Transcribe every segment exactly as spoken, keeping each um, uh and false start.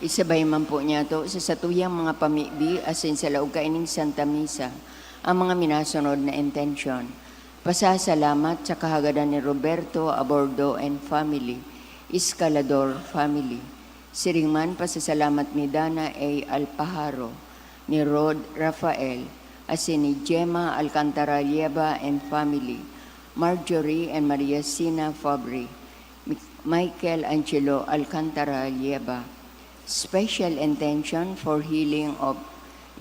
Isabay man po niyato sa satuyang mga pamibi asin sa laog kaining Santa Misa ang mga minasunod na intensyon. Pasasalamat sa kahagadan ni Roberto Abordo and family, Escalador family. Siring man pasasalamat ni Dana A. Alpajaro, ni Rod Rafael, asin ni Gemma Alcantara Lieba and family, Marjorie and Maria Sina Fabri, Mi-, Michael Angelo Alcantara Lieba. Special intention for healing of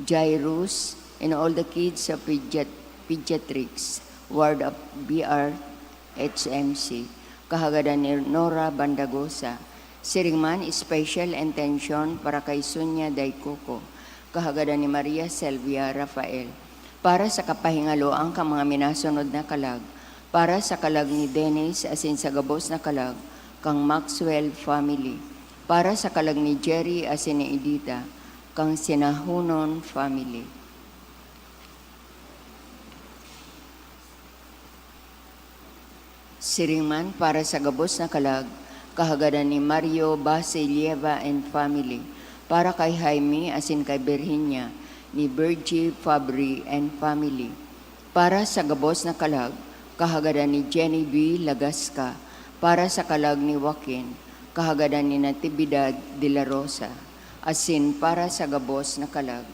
Jairus and all the kids of pediat-, pediatrics ward of B R H M C, kahagadan ni Nora Bandagosa. Siring man, special intention para kay Sonia Daicoco, kahagadan ni Maria Selvia Rafael. Para sa kapahingaloan kan mga minasunod na kalag, para sa kalag ni Dennis asin sa gabos na kalag kan Maxwell family, para sa kalag ni Jerry asin ni Edita kan Sinahunon family. Siring man para sa gabos na kalag, kahagadan ni Mario Basilieva and family, para kay Jaime asin kay Virginia, ni Virgie Fabri and family. Para sa gabos na kalag, kahagadan ni Jenny B. Lagasca, para sa kalag ni Joaquin, kahagadan ni Natividad de la Rosa, asin para sa gabos na kalag.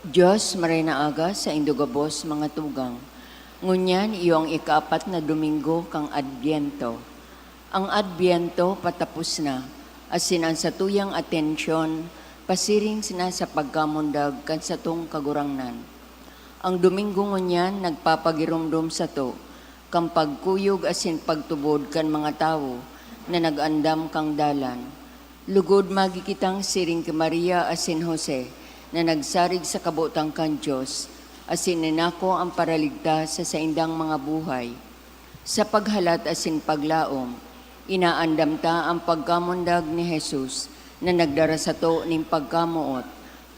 Dios, maray na aga saindo gabos, mga tugang. Ngunyan iyo an ikaapat na Domingo kan Adbyento. An Adbyento patapos na, asin an satuyang atensyon pasiring na sa pagkamundag kan satong Kagurangnan. An Domingo ngunyan nagpapagiromdom sato kan pagkuyog asin pagtubod kan mga tawo na nag-andam kan dalan. Lugod magi kitang siring ki Maria asin Jose na nagsarig sa kabotan kan Dios asin inako an Paraligtas sa saindang mga buhay. Sa paghalat asin paglaom, inaandam ta an pagkamundag ni Jesus na nagdara sato nin pagkamoot,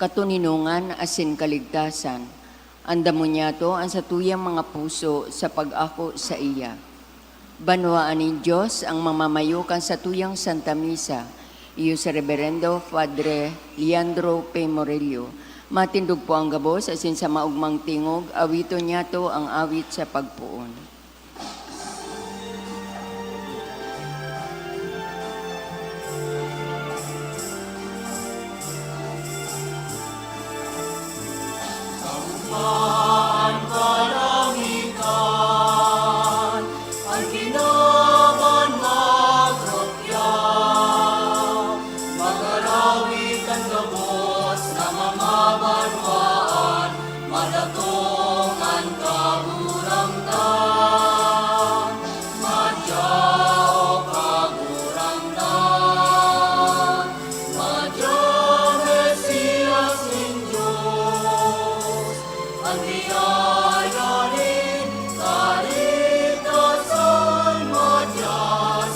katoninongan asin kaligtasan. Andamon niyato an satuyang mga puso sa pag-ako saiya. Banwaan nin Dios an mamamayo kan satuyang Santa Misa, iyo si Reberendo Padre Leandro P. Morillo. Matindog po an gabos asin sa maogmang tingog, awiton niyato an awit sa pagpoon. Kaugmaan kalangitan, an kinaban magrukya, mag-arawit an gabos na mga banwaan, madatong an Kagurangnan. Madya, O Kagurangnan, madya, Mesias nin Dios, an biyaya nin kaligtasan, madya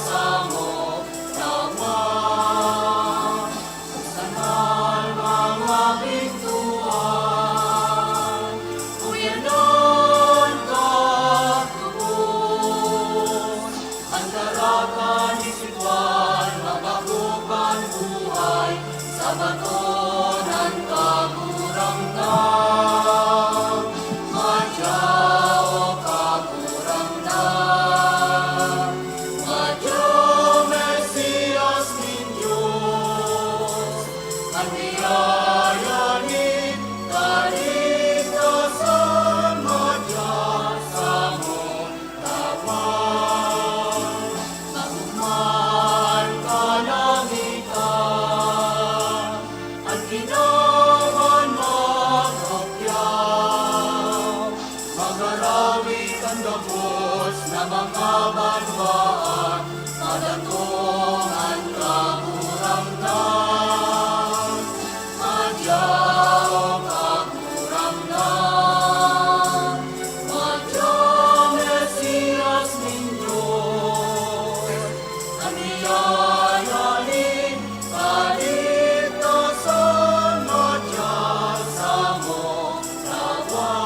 samo tawan. Buksan an mga pintuan, uya an pagtubos, an karatan ni Juan, mabago kan buhay, sa bato kan Kagurangnan. Madya, O Kagurangnan, madya, Mesias nin Dios, an biyaya nin kaligtasan, madya samo tawan. Maogma an kalangitan, an kinaban magrukya, mag-arawit an gabos na mga banwaan, madatong an Kagurangnan. Madya, O Kagurangnan, madya, Mesias nin Dios, an biyaya nin kaligtasan, madya samo tawan.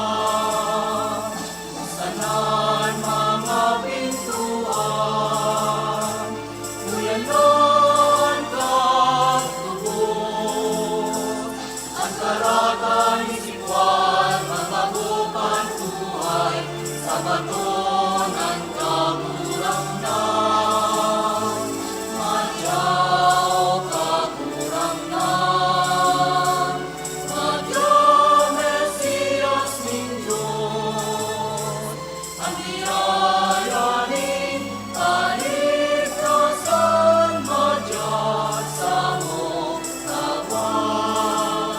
Buksan an mga pintuan, uya an pagtubos, an karatan ni Juan, mabago kan buhay, sa bato kan Kagurangnan. Madya, O Kagurangnan, madya, Mesias nin Dios, an biyaya nin kaligtasan, madya samo tawan.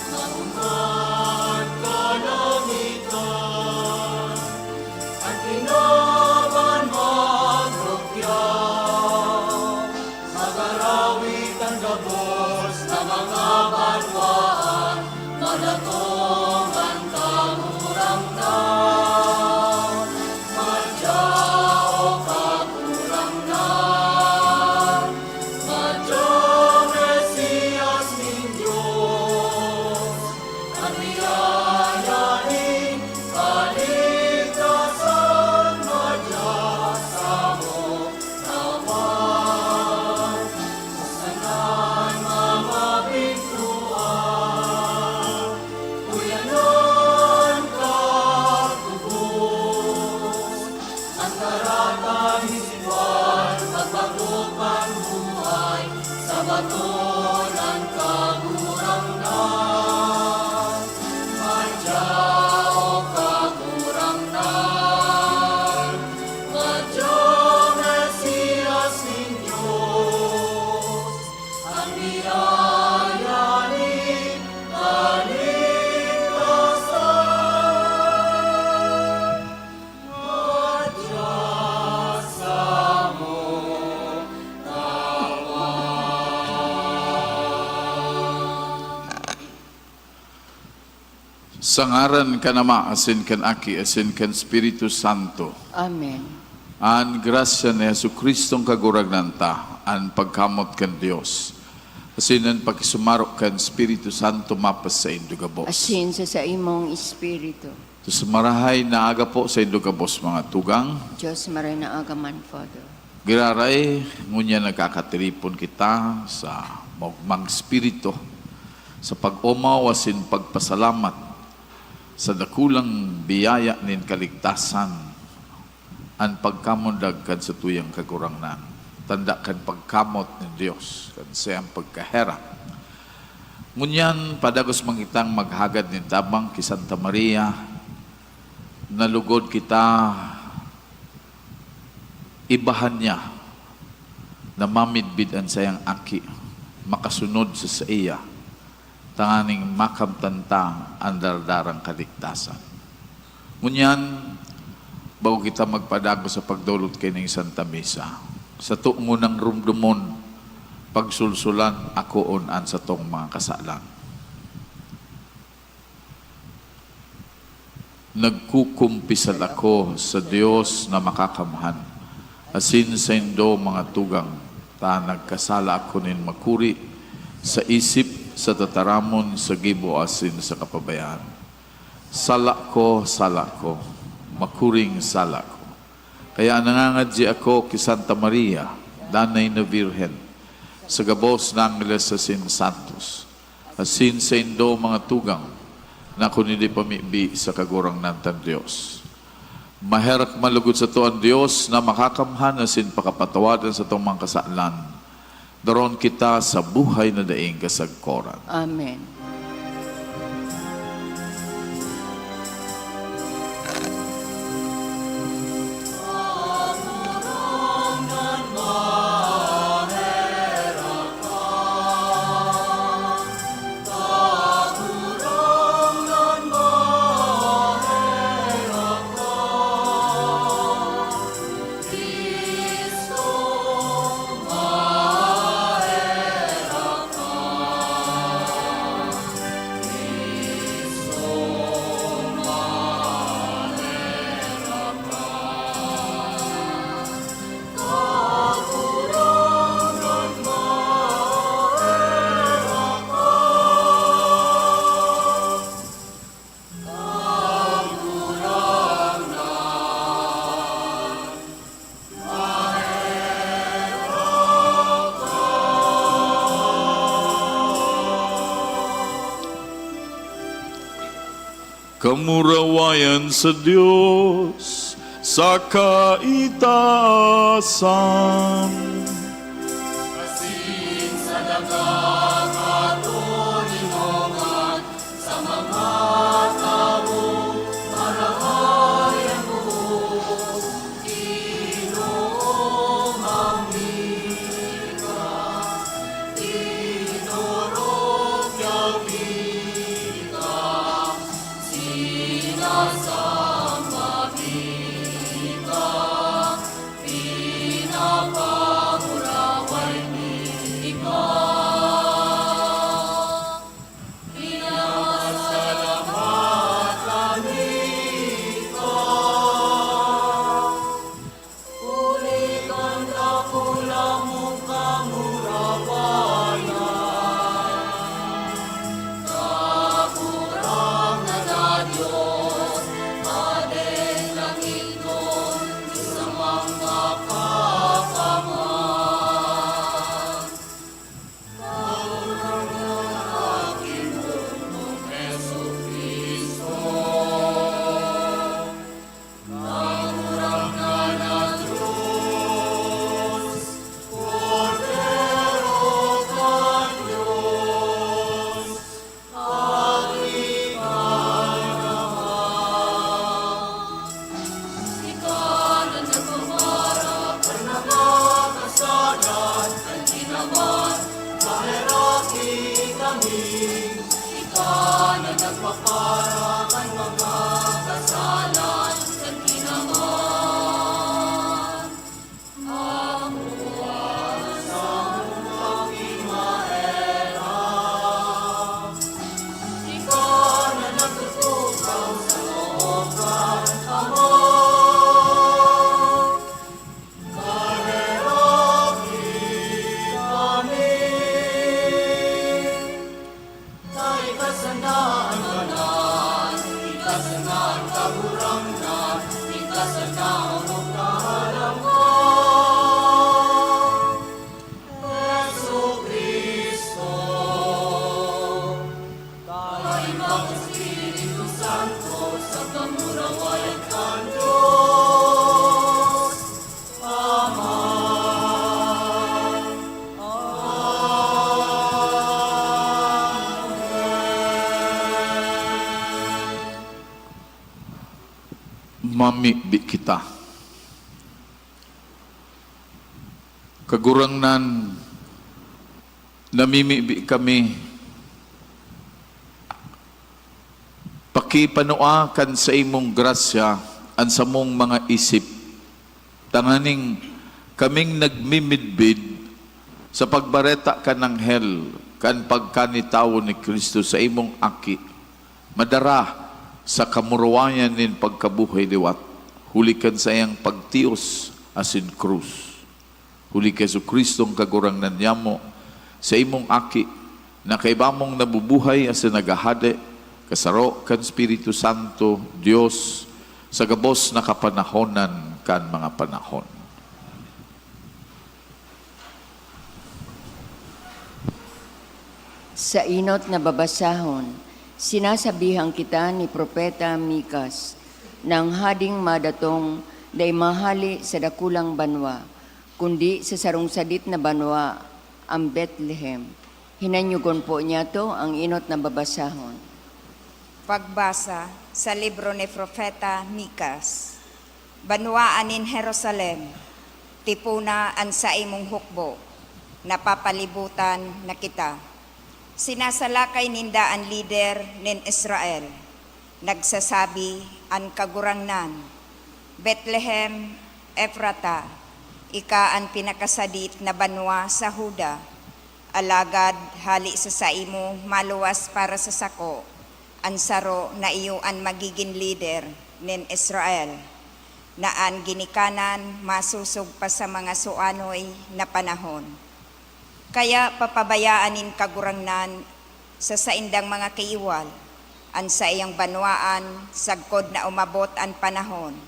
Maogma an kalangitan, an kinaban magrukya, mag-arawit an gabos na mga banwaan, madatong an Kagurangnan. Madya, O Kagurangnan, madya, Mesias nin Dios, an biyaya nin kaligtasan, madya samo tawan. Buksan an mga pintuan, uya an pagtubos, an karatan ni Juan, magbago kan buhay, sa bato kan Kagurangnan. Sa ngaran kan Ama, asin kan Aki, asin kan Espiritu Santo. Amen. An grasya ni Jesu-Cristong Kagurangnan ta, an pagkamot kan Dios, asin an pakisumaro kan Espiritu Santo mapasaindo gabos. Asin sa saimong espiritu. Diyos marahay na aga po saindo gabos, mga tugang. Diyos marahay na aga man, Father. Giraray, ngunyan nagkakatiripon kita sa maogmang espiritu, sa pag-omaw asin pagpasalamat sa dakulang biyaya nin kaligtasan, an pagkamundag kan satuyang Kagurangnan, tanda kan pagkamot nin Dios, kan saiyang pagkaherak. Ngunyan, padagos man kitang maghagad nin tabang ki Santa Maria, na lugod kita ibahan niya na mamidbid an saiyang aki, makasunod sa saiya, tanganing makamtan ta an dardarang kaligtasan. Ngunyan, bago kita magpadagos sa pagdolot kaining Santa Misa, sato ngunang rumdomon, pagsulsulan, akoon an satong mga kasalan. Nagkukumpisal ako sa Dios na Makakamhan, asin saindo, mga tugang, ta nagkasala ako nin makuri sa isip, sa tataramon, sa gibo, asin sa kapabayaan. Sala ko, sala ko, makuring sala ko. Kaya nangangadyi ako ki Santa Maria, Danay na Birhen, sa gabos na angheles asin santos, asin saindo, mga tugang, na kundi pamibi sa Kagurangnan tang Dios. Maherak man lugod sato an Dios na Makakamhan asin pakapatawad an satong mga kasalan. Daron kita sa buhay na daing kasagkoran. Amen. Kamurawayan sa Dios sa kaitaasan. Asin sa daga katoninongan sa mga tawong marahay an buhok. Ika na nagpapara kan mga kasalan kan kinaban. Ako an samong pagkimaera. Ika na nagtutukaw sa loob kan Ama. Kaheraki kami. Ika sana an ngaran, ika sana an Kagurangnan, ika sana an orog na halang kan Jesu-Cristo. Kaiba kan Espiritu Santo sa kamurawayan kan Dios. Amen. Mamibi kita. Kagurangnan, namimibi kami. Pakipanua kan saimong grasya an samong mga isip, tanganing kaming nagmimidbid sa pagbareta kan anghel kan pagkanitawo ni Cristo, saimong Aki, madara sa kamurawayan nin pagkabuhay liwat, huli kan saiyang pagtiyos asin krus. Huli ki Jesu-Cristo an Kagurangnan nyamo, saimong Aki, na kaiba mong nabubuhay asin naghahade, kasaro kan Espiritu Santo, Dios, sa gabos na kapanahonan kan mga panahon. Sa enot na babasahon, sinasabihan kita ni Propeta Micas na an hading madatong dai mahale sa dakulang banwa, kundi sa sarong sadit na banwa, an Betlehem. Hinanyogon po niyato an enot na babasahon. Pagbasa sa libro ni Propeta Micas. Banwaan nin Jerusalem, tipona an saimong hukbo, napapalibutan na kita. Sinasalakay ninda an lider nin Israel. Nagsasabi an Kagurangnan, "Betlehem Efrata, ika an pinakasadit na banwa sa Juda, alagad hale sa saimo maluwas para sa sako, an saro na iyo an magigin lider nin Israel, na an ginikanan masosog pa sa mga suanoy na panahon." Kaya papabayaan nin Kagurangnan sa saindang mga kaiwal an saiyang banwaan sagkod na umabot an panahon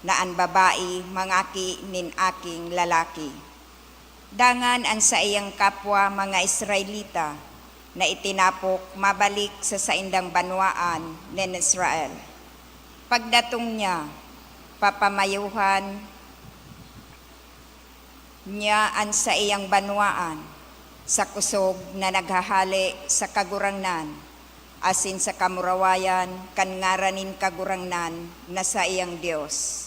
na an babae mangaki nin aking lalaki. Dangan an saiyang kapwa mga Israelita na itinapok mabalik sa saindang banwaan nin Israel. Pagdatong niya, papamayuhan niya an saiyang banwaan sa kusog na naghahale sa Kagurangnan asin sa kamurawayan kan ngaran nin Kagurangnan na saiyang Dios.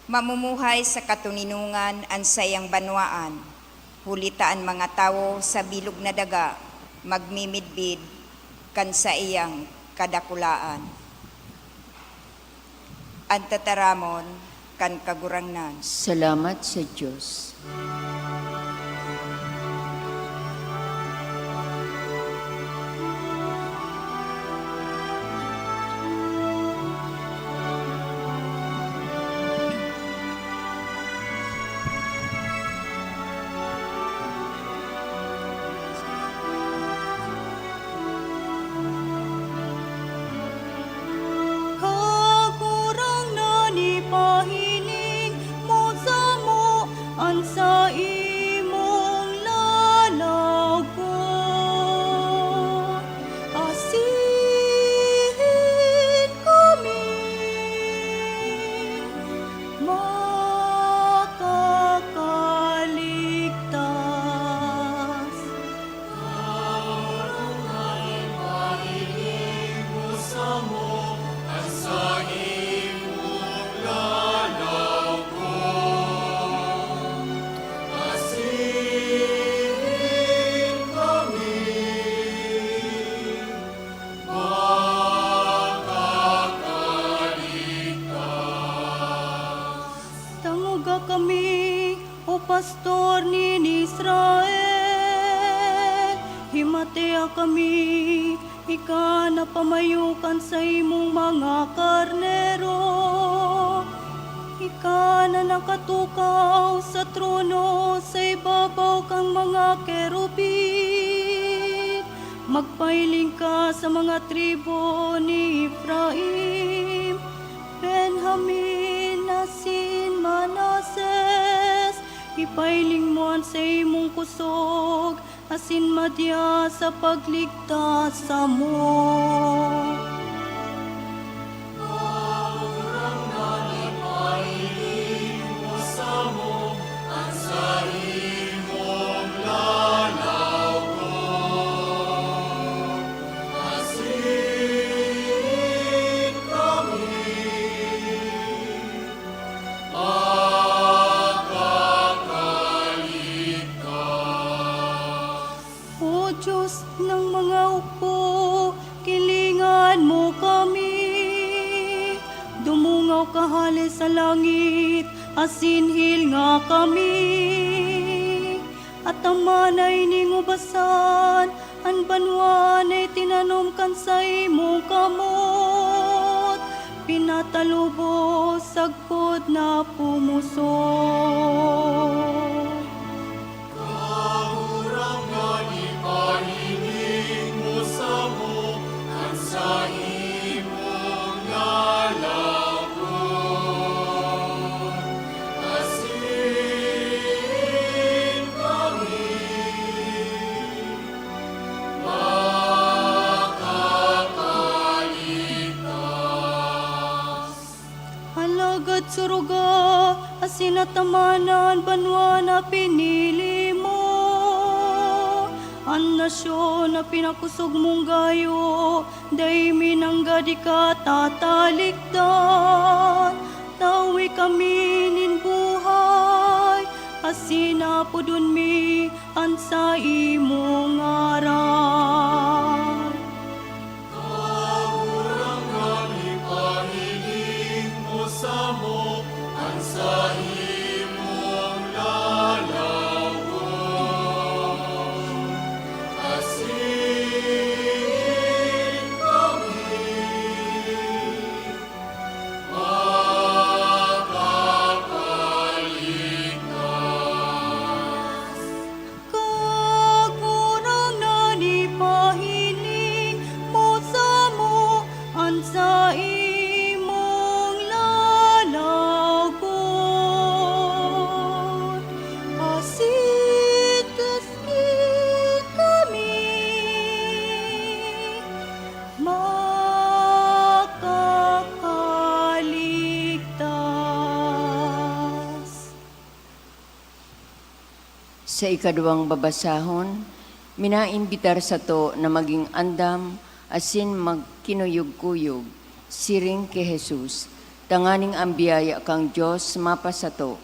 Mamumuhay sa katoninongan an saiyang banwaan, huli ta an mga tawo sa bilog na daga magmimidbid kan saiyang kadakulaan. An tataramon kan Kagurangnan. Salamat sa Dios. Kagurangnan, ipahiling mo samo an saimo Himatea kami, ika na pamayo kan saimong mga karnero. Ika na nakatukaw sa trono sa ibabaw kan mga kerubin. Magpahiling ka sa mga tribu ni Efraim, Benjamin, asin Manases. Ipahiling mo an saimong kusog asin madya sa pagligtas samo. O Dios ng mga hukbo, kilingan mo kami. Dumungaw ka hale sa langit, asin hilnga kami. Atamana ining ubasan, an banwa na itinanom kan saimong kamot, pinatalubos sagkod na pumosok. Kagurangnan, ipahiling mo samo an saimong lalagon, asin kami makakaligtas. Alagad suruga asin atamana an banwa na pinili mo, an nasyon na pinakosog mong gayo, dai mi nanggad ika tatalikdan. Tawe kami nin buhay, asin apodon mi an saimong ngaran. Kagurangnan, ipahiling mo samo an saimong lalagon, asin kami makakaligtas. Kagurangnan, ipahiling mo samo an saimong lalagon, asin tasgi kami makakaligtas. Sa ikaduwang babasahon, minaimbitar sato na maging andam asin magkinuyog-kuyog, siring ki Jesus, tanganing an biyaya kan Dios mapasato.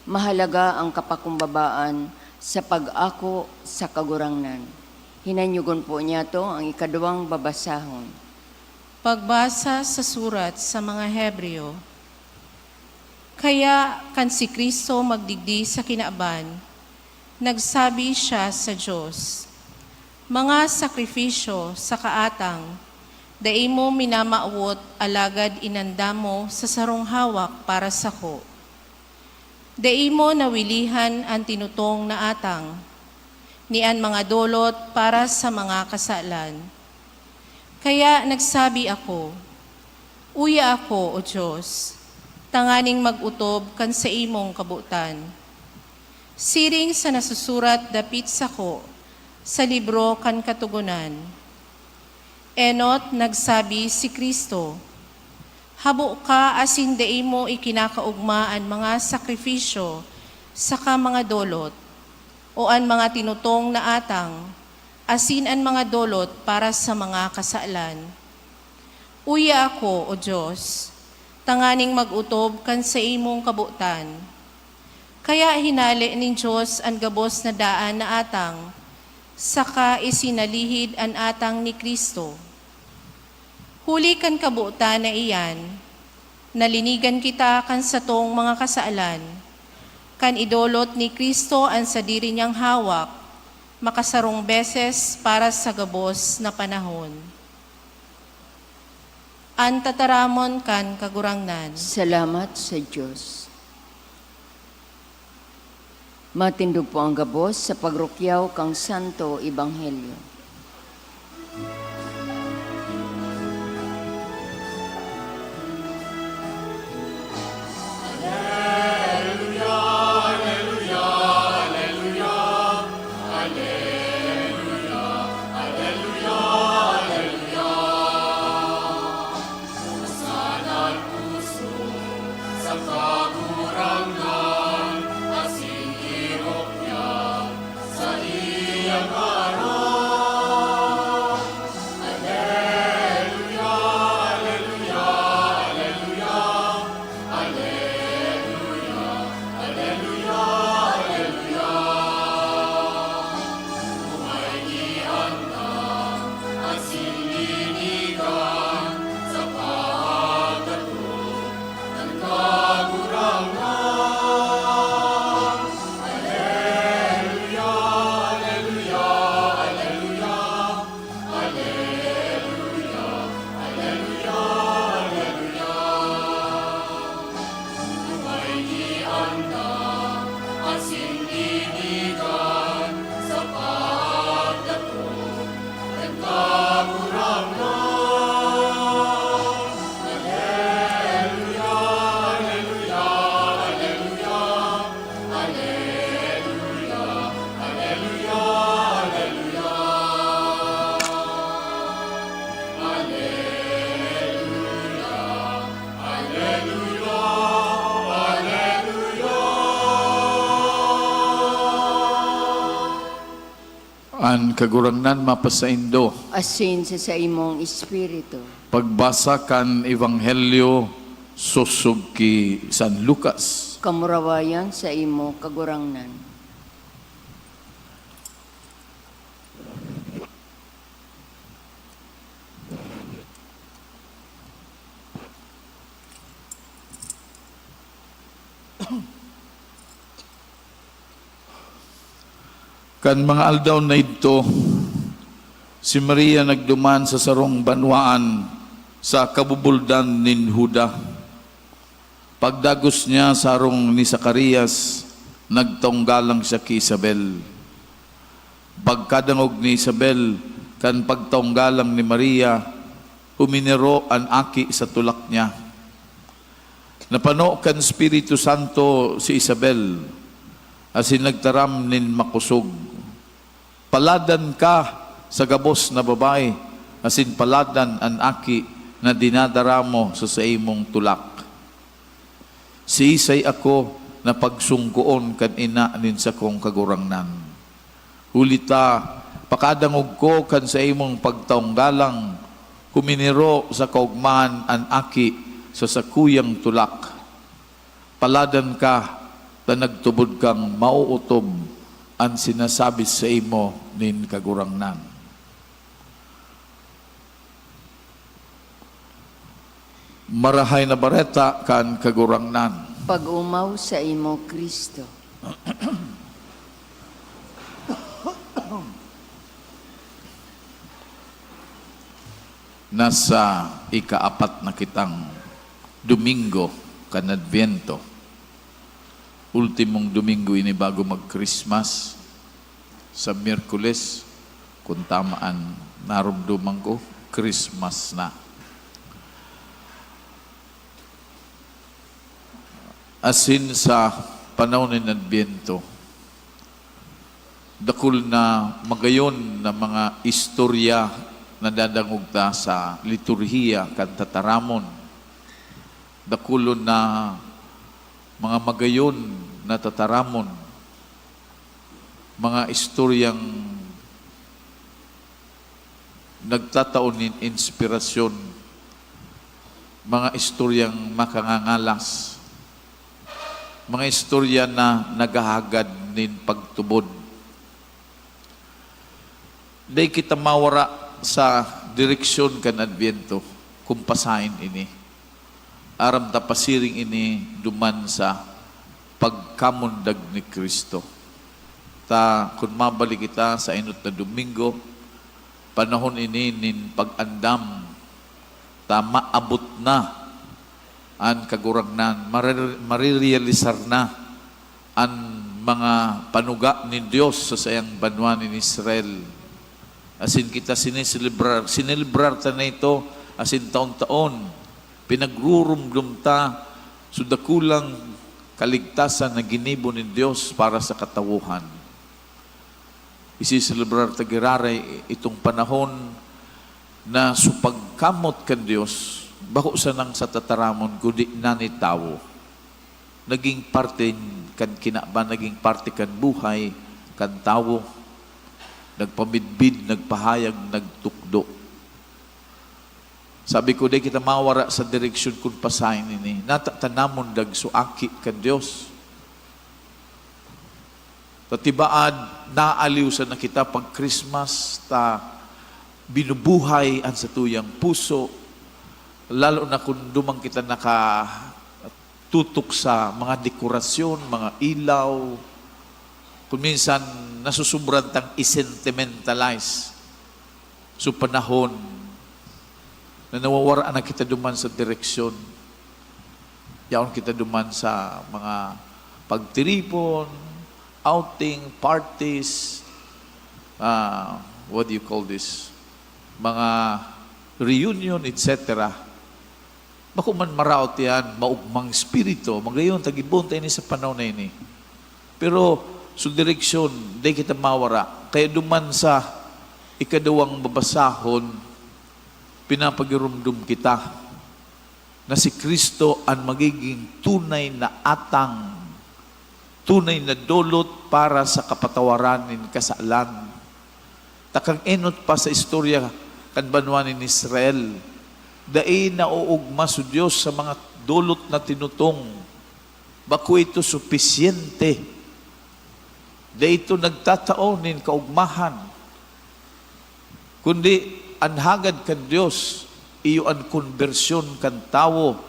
Mahalaga an kapakumbabaan sa pag-ako sa Kagurangnan. Hinanyogon po niyato an ikaduwang babasahon. Pagbasa sa surat sa mga Hebreo. Kaya kan si Cristo magdigdi sa kinaban, nagsabi siya sa Dios, "Mga sakrifisyo sa kaatang, dai mo minamawot, alagad inandam mo sa sarong hawak para sako. Dai mo nawilihan an tinutong na atang, ni an mga dolot para sa mga kasalan." Kaya nagsabi ako, "Uya ako, O Dios, tanganing mag-otob kan saimong kabotan, siring sa nasusurat dapit sako sa libro kan Katogonan." Enot nagsabi si Cristo, "Habo ka asin dai mo ikinakaogma an mga sakrifisyo saka mga dolot, o an mga tinutong na atang, asin an mga dolot para sa mga kasalan. Uya ako, O Dios, tanganing mag-otob kan saimong kabotan." Kaya hinale nin Dios an gabos na daan na atang, saka isinalihid an atang ni Cristo. Huli kan kabotan na iyan, nalinigan kita kan satong mga kasalan, kan idolot ni Cristo an sadiri niyang hawak, makasarong beses para sa gabos na panahon. An tataramon kan Kagurangnan. Salamat sa Dios. Matindog po ang gabos sa pagrukyaw kan Santo Ebanghelyo. An Kagurangnan mapasaindo. Asin sa saimong espiritu. Pagbasa kan Ebanghelyo sosog ki San Lucas. Kamurawayan saimo, Kagurangnan. Kan mga aldaw na idto, si Maria nagduman sa sarong banwaan sa kabubuldan nin Juda. Pagdagos niya sa harong ni Zacarias, nagtaong galang siya ki Isabel. Pagkadangog ni Isabel kan pagtaong galang ni Maria, huminiro an aki sa tulak niya. Napano kan Espiritu Santo si Isabel, asin nagtaram nin makosog, "Paladan ka sa gabos na babayi, asin paladan an aki na dinadara mo sa saimong tulak. Siisay ako na pagsungkoon kan ina nin sakong Kagurangnan? Huli ta, pakadangog ko kan saimong pagtaong galang, huminiro sa kaogmahan an aki sa sakuyang tulak. Paladan ka ta nagtubod kang maootob an sinasabi saimo nin Kagurangnan." Marahay na Bareta kan Kagurangnan. Pag-omaw saimo, Cristo. Nasa ikaapat na kitang Domingo kan Adviento. Ultimong Domingo ini bago mag-Christmas. Sa Miyerkules, kung tama an naromdoman ko, Christmas na. Asin sa panahon nin Adbyento, dakul na magayon na mga istorya na dadangog ta sa liturhiya kan tataramon. Dakulon na mga magayon na tataramon, mga istoryang nagtatao nin inspirasyon, mga istoryang makangangalas, mga istorya na naghahagad nin pagtubod. Dai kita mawara sa direksyon kan Adbyento kun pasaen ini. Aram ta pasiring ini duman sa pagkamundag ni Cristo. Ta kun mabalik kita sa inot na Domingo, panahon ini nin pag-andam, ta maabot na an Kagurangnan, marir-, marirealisar na an mga panuga nin Dios sa saiyang banwa nin Israel. Asin kita sineselebrar, sinelebrar ta na ito, asin taon-taon, pinagrurumdom ta so dakulang kaligtasan na ginibo nin Dios para sa katawohan. Isiselebrar ta giraray itong panahon na so pagkamot kan Dios, bako sanang sa tataramon, kundi na ni tawo. Naging parte kan kinaban, naging parte kan buhay kan tawo. Nagpamidbid, nagpahayag, nagtukdo. Sabi ko, di kita mawara sa direksyon kun pasain ini. Nata-, ta namundag so aki kan Dios. Ta tibaad, naaliw sana kita pag Christmas, ta binubuhay an satuyang puso, lalo na kun duman kita nakatutok sa mga dekorasyon, mga ilaw. Kun minsan, nasusubran tang i-sentimentalize. So, panahon na nawawaraan na kita duman sa direksyon. Yaon kita duman sa mga pagtiripon, outing, parties, ah, what do you call this? Mga reunion, et cetera. Bako man maraot yan, maugmang espiritu, magayon, tagibon ta ini sa panahon na ini. Pero, so direksyon, di kita mawara. Kaya duman sa ikaduwang babasahon, pinapagirumdom kita na si Cristo an magiging tunay na atang, tunay na dolot para sa kapatawaran nin kasalan. Ta kan enot pa sa istorya kan banwa nin Israel, dai naoogma so Dios sa mga dolot na tinutong. Bako ito supisyente. Dai ito nagtatao nin kaogmahan. Kundi an hagad kan Dios, iyo an konbersyon kan tawo.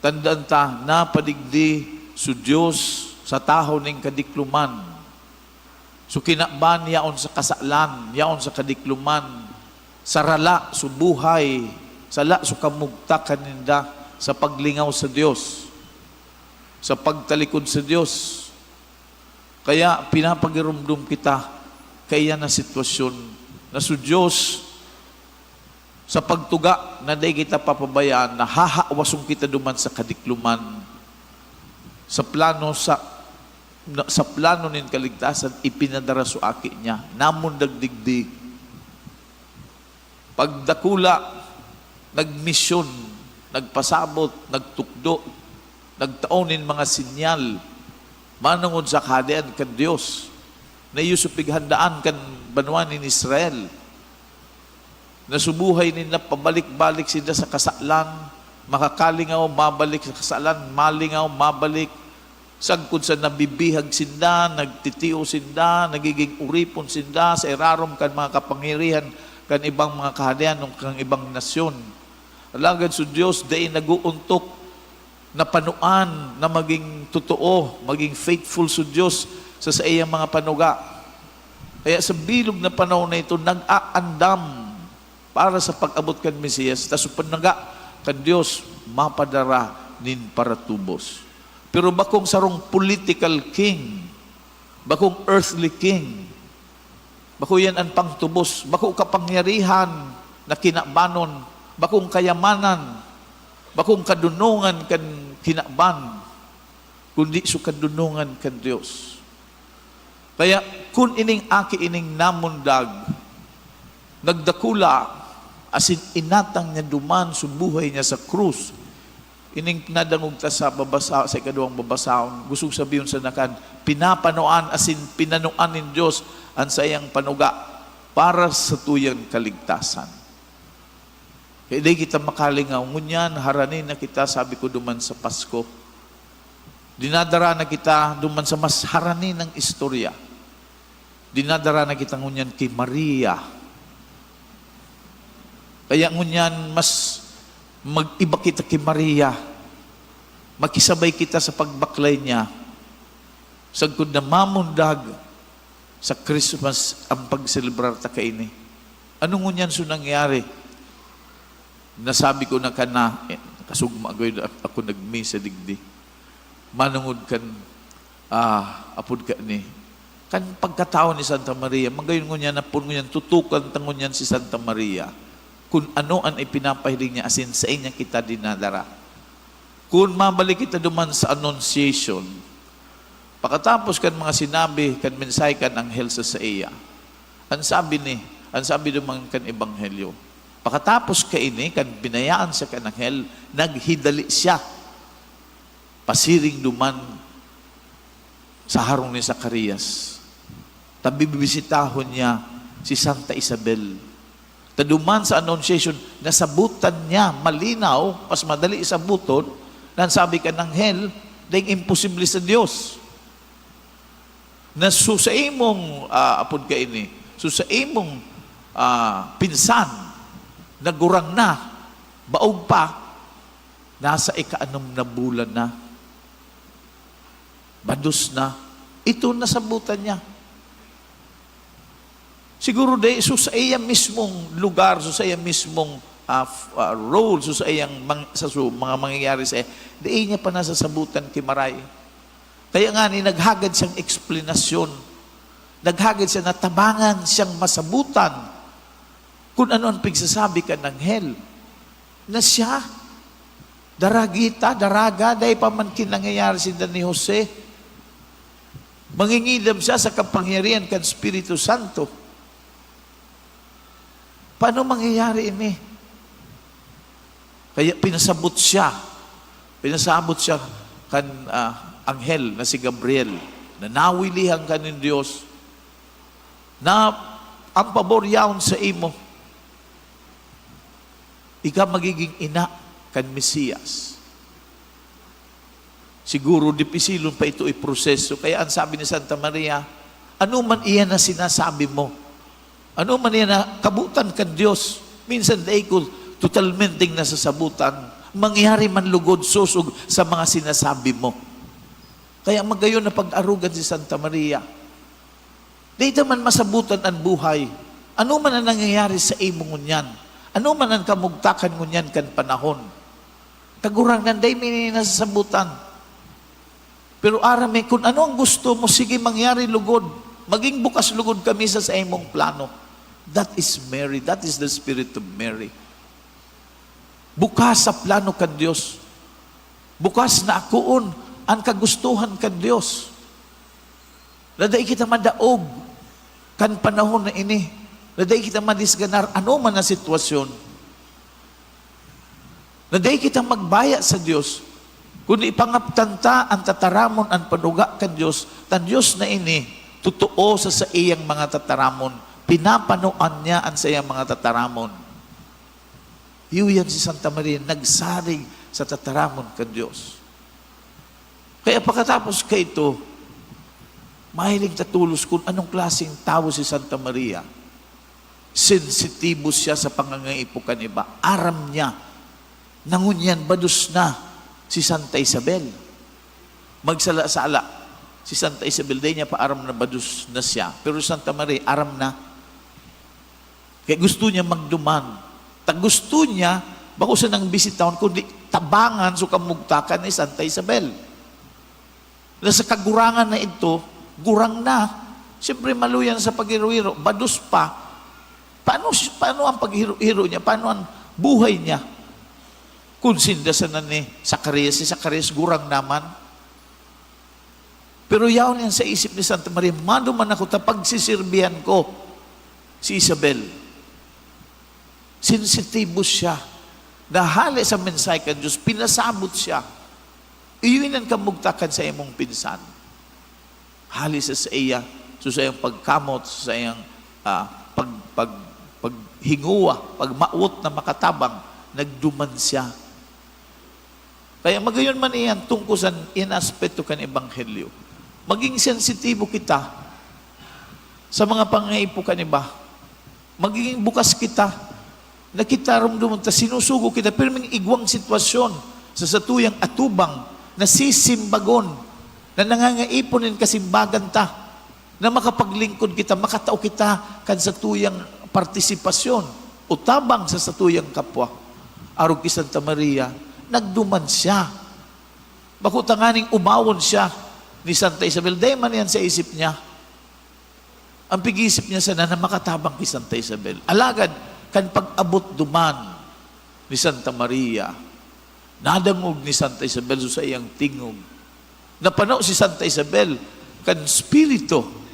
Tandaan ta, napadigdi so Dios sa tahaw nin kadikloman. So kinaban yaon sa kasalan, yaon sa kadikloman, sarala so buhay, sala so kamugtakan ninda sa paglingaw sa Dios, sa pagtalikod sa Dios. Kaya pinapagirumdom kita kaiyan na sitwasyon na so Dios, sa pagtuga na dai kita papabayaan, na hahawason kita duman sa kadikloman, sa plano sa, na, sa plano nin kaligtasan, ipinadara so Aki niya, namundag digdi. Pagdakula, nagmisyon, nagpasabot, nagtukdo, nagtao nin mga sinyal manongod sa Kahadean kan Dios, na iyo so pighandaan kan banwa nin Israel. Nasubuhay ninda, pabalik-balik sinda sa kasalan, makakalingaw, mabalik sa kasalan, malingaw, mabalik. Sagkod sa nabibihag sinda, nagtitiyo sinda, nagiging uripon sinda sa irarom kan mga kapangyarihan kan ibang mga kahadean o kan ibang nasyon. Alagad so Dios dai nag-oontok na panoan na maging totoo, maging faithful so Dios sa saiyang mga panuga. Kaya sa bilog na panahon na ito, nag-aandam para sa pag-abot kan Mesiyas, ta so panaga kan Dios mapadara nin paratubos. Pero bakong sarong political king, bakong earthly king, bako yan an pangtubos, bako kapangyarihan na kinabanon, bakong kayamanan, bakong kadunongan kan kinaban, kundi so kadunongan kan Dios. Kaya kun ining aki ining namundag, nagdakula, asin inatang niya duman so buhay niya sa krus, ining nadangog ta sa babasa, sa ikaduwang babasahon, gustong sabihon sana kan pinapanoan asin pinanuan nin Dios an saiyang panuga para sa tuyang kaligtasan. Kaya di kita makalingaw. Ngunyan, harani na kita, sabi ko, duman sa Pasko. Dinadara na kita duman sa mas harani nang istorya. Dinadara na kita ngunyan ki Maria. Kaya ngunyan, mas mag-iba kita ki Maria. Makisabay kita sa pagbaklay niya. Sagkod na mamundag sa Christmas ang pagselebrar ta kaini. Ano ngunyan so nangyari? Nasabi ko na kana, eh, kasugma gayud ako nagmisa digdi. Manongod kan, ah, apod ka ni, kan pagkatawo ni Santa Maria, magayon ngunyan, napon ngunyan, tutukan ta ngunyan si Santa Maria kun ano an ipinapahiling niya, asin saen niya kita dinadara. Kun mabalik kita duman sa Annunciation, pakatapos kan mga sinabi kan mensahe kan anghel sa saiya, an sabi ni, an sabi duman kan Ebanghelyo, pakatapos kaini, kan binayaan siya kan anghel, naghidali siya pasiring duman sa harong ni Zacarias, ta bibisitahon niya si Santa Isabel. Ta duman sa Annunciation, nasabutan niya malinaw, mas madali sabuton, na an sabi kan anghel, daing imposible sa Dios. Na so sa imong, ah, apod kaini, so sa imong, ah, pinsan, nagurang na, baog pa, nasa ika-anom na bulan na, bados na, ito nasabutan niya. Siguro dai so sa iya mismong lugar, so sa iya mismong, ah, f-, ah, role, so sa iyang mang-, sa su-, mga mangyayari sa iya, dai niya pa nasasabutan ki Maray. Kaya ngani, naghagad siyang eksplanasyon. Naghagad siya, natabangan siyang masabutan kun ano an pigsasabi kan anghel. Na siya, daragita, daraga, dai pa man ki nangyayari sinda ni Jose. Mangingidam siya sa kapangyarihan kan Espiritu Santo. Paano mangyayari ini? Kaya pinasabot siya. Pinasabot siya kan, ah, anghel na si Gabriel, na nawilihan ka nin Dios, na ang pabor yaon sa imo. Ika magiging ina kan Mesiyas. Siguro dipisilon pa ito iproseso. Kaya an sabi ni Santa Maria, "Ano man iyan na sinasabi mo? Ano man iyan na kabotan kan Dios? Minsan dai ko totalmenteng nasasabutan. Mangyari man lugod sosog sa mga sinasabi mo." Kaya magayon na pag-arogan si Santa Maria. Dai ta man masabutan an buhay. Ano man an nangyayari sa imo ngunyan? Ano man an kamugtakan ngunyan kan panahon? Kagurangnan, dai mi ini nasasabutan. Pero aram mi, kun ano ang gusto mo, sige, mangyari lugod. Maging bukas lugod kami sa saimong plano. That is Mary. That is the spirit of Mary. Bukas sa plano kan Dios. Bukas na akoon an kagustuhan kan Dios. Na dai kita madaog kan panahon na ini. Na dai kita madisganar ano man ang sitwasyon. Na dai kita magbaya sa Dios, kundi ipangaptan ta an tataramon, an panuga kan Dios, ta an Dios na ini totoo sa saiyang mga tataramon. Pinapanoan niya an saiyang mga tataramon. Iyo yan si Santa Maria, nagsarig sa tataramon kan Dios. Kaya pakatapos kaito, mahiling ta tolos kun anong klaseng tawo si Santa Maria. Sensitibo siya sa pangangaipo kan iba. Aram niya na ngunyan bados na si Santa Isabel. Magsala-sala si Santa Isabel, dai niya pa aram na bados na siya. Pero si Santa Maria, aram na. Kaya gusto niya magduman. Ta gusto niya, bako sanang bisitahon, kundi tabangan so kamugtakan ni Santa Isabel. Na sa kagurangan na ito, gurang na. Siyempre, maluya na sa paghiro-hiro, bados pa. Paano si-, paano ang paghiro-hiro niya? Paano ang buhay niya? Kung sinda sana ni Zacarias, si Zacarias gurang naman. Pero yaon yan sa isip ni Santa Maria, "Maduman ako ta pagsisirbihan ko si Isabel." Sensitibo siya. Nahale sa mensahe kan Diyos, pinasabot siya. Iyo iyan kamugtakan sa imong pinsan. Hali sa saiya, so sa iyang pagkamot, sa iyang, ah, pag-, pag-, paghinguwa, pagmawot na makatabang, nagduman siya. Kaya magayon man iyan tungkol sa iyan aspeto kan Ebanghelyo. Maging sensitibo kita sa mga pangaipo kan iba. Magiging bukas kita na kita, romdomon ta, sinusugo kita, pirming igwang sitwasyon sa satuyang atubang na sisimbagon. na nangangaipon nin kasimbagan ta, na makapaglingkod kita, makatao kita kan satuyang partisipasyon o tabang sa satuyang kapwa. Arog ki Santa Maria, nagduman siya. Bako tanganing umawon siya ni Santa Isabel, dai man yan sa isip niya. Ang pig-isip niya sana na makatabang ki Santa Isabel. Alagad, kan pag-abot duman ni Santa Maria, nadangog ni Santa Isabel sa saiyang tingog. Napano si Santa Isabel kan Espiritu.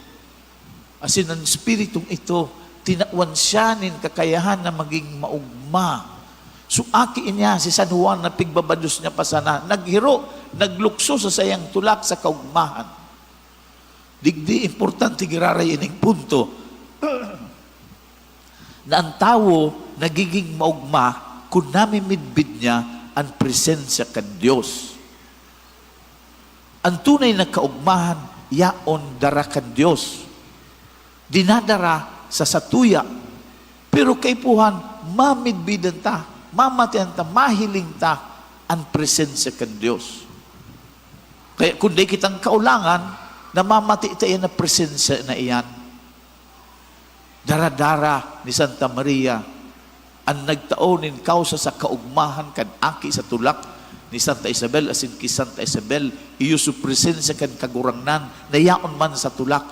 Asin an Espiritong ito, tinawan siya nin kakayahan na maging maogma. So, aki niya, si San Juan na pigbabados niya pa sana, naghiro, naglukso sa saiyang tulak sa kaogmahan. Digdi importante giraray ining punto na an tawo nagiging maogma kun namimidbid niya an presensya kan Dios. An tunay na kaogmahan yaon dara kan Dios, dinadara sa satuya. Pero kaipuhan, mamidbidan ta, mamatean ta, mahiling ta an presensya kan Dios. Kaya kun dai kitang kaulangan, namamati ta iyan na presensya na iyan. Daradara ni Santa Maria an nagtao nin kausa sa kaogmahan kan aki sa tulak ni Santa Isabel, asin ki Santa Isabel, iyo so presensya kan Kagurangnan na yaon man sa tulak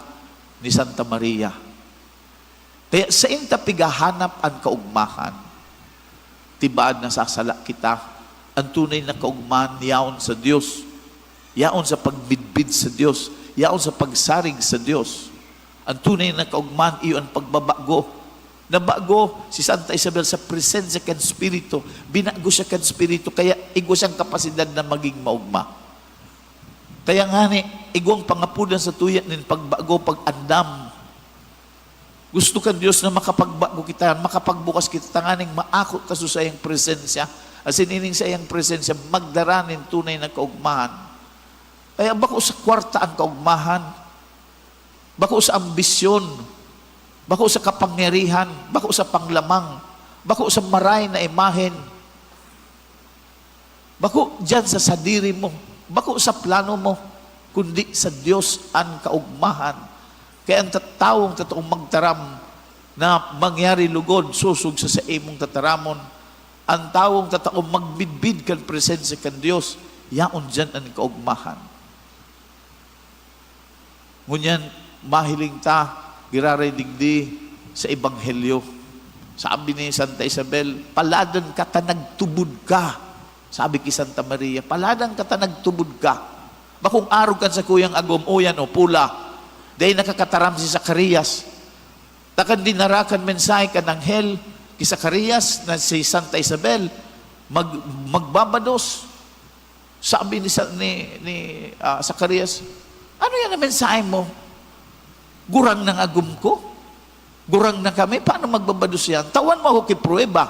ni Santa Maria. Kaya sain ta pigahanap an kaogmahan. Tibaad nasasala kita. An tunay na kaogmahan yaon sa Dios. Yaon sa pagmidbid sa Dios. Yaon sa pagsarig sa Dios. An tunay na kaogmahan iyo an pagbabago. Nabago si Santa Isabel sa presensya kan Espiritu. Binago siya kan Espiritu, kaya igwa siyang kapasidad na maging maogma. Kaya ngani, igwang pangapodan sa tuya nin pagbago, pag-andam. Gusto kan Dios na makapagbago kita, makapagbukas kita, tanganing maako ta sa saiyang presensya. Asin ining saiyang presensya, magdara nin tunay na kaogmahan. Kaya bako sa kwarta ang kaogmahan, bako sa ambisyon, bako sa kapangyarihan, bako sa panglamang, bako sa maray na imahen, bako diyan sa sadiri mo, bako sa plano mo, kundi sa Dios an kaogmahan. Kaya an ta-, tawong tataong magtaram na mangyari lugod sosog sa saimong tataramon, an tawong tataong magmidbid kan presensya kan Dios, yaon diyan an kaogmahan. Ngunyan, mahiling ta, giraray digdi sa Ebanghelyo. Sabi ni Santa Isabel, "Paladan ka ta nagtubod ka." Sabi ki Santa Maria, "Paladan ka ta nagtubod ka." Bakong arog kan sakuyang agom, uyan o pula, dai nakakataram si Zacarias. Ta kan dinara kan mensahe kan anghel ki Zacarias na si Santa Isabel mag-, magbabados. Sabi ni sa-, ni, ni, ah, Zacarias, "Ano yan na mensahe mo? Gurang nang agom ko? Gurang na kami? Paano magbabados yan? Tawan mo ako ki pruweba."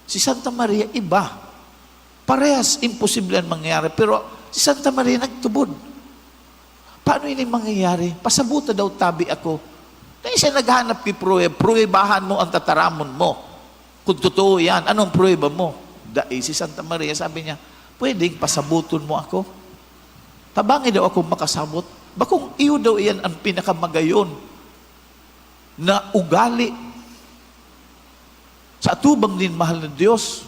Si Santa Maria, iba. Parehas, imposible an mangyayari. Pero si Santa Maria nagtubod. "Paano ini mangyayari? Pasabuta daw tabi ako." Dai siya naghanap ki pruweba. Pruwebahan mo ang tataramon mo. Kung totoo yan, anong pruweba mo? Dai si Santa Maria, sabi niya, "Pwedeng pasabuton mo ako? Tabangi daw akong makasabot." Bakong iyo daw iyan ang pinakamagayon na ugali sa atubang nin mahal na Dios.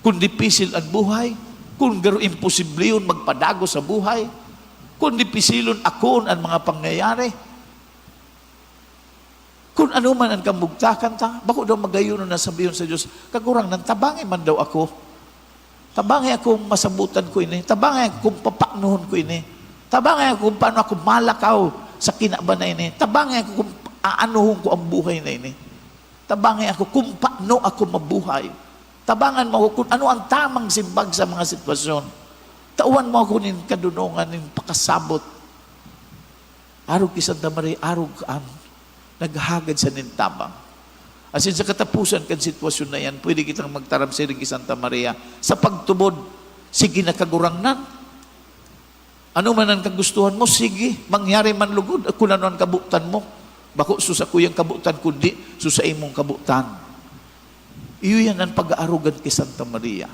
Kung dipisil an buhay, kung garo imposible yun magpadagos sa buhay, kung dipisilon akon an mga pangyayari, kun ano man an kamugtakan ta, bako daw magayon na sabihon sa Dios, "Kagurangnan, tabangi man daw ako. Tabangi ako kung masabutan ko ini. Tabangi ako kung papaknohon ko ini. Tabangi ako kung paano ako malakaw sa kinaban na ini. Tabangi ako kung aanuhon ko ang buhay na ini. Tabangi ako kung paano ako mabuhay. Tabangan mo ako kung ano ang tamang simbag sa mga sitwasyon. Tawan mo ako nin kadunongan, nin pakasabot." Arog ki Santa Maria, arog an naghagad sa nin tabang. Asin sa katapusan kan sitwasyon na yan, pwede kitang magtaram siring ki Santa Maria, sa pagtubod, "Sige na, Kagurangnan. Ano man an kagustohan mo, sige, mangyari man lugod kun ano an kabotan mo. Bako so sakuyang kabotan, kundi so saimong kabotan." Iyo yan an pag-aarogan ki Santa Maria.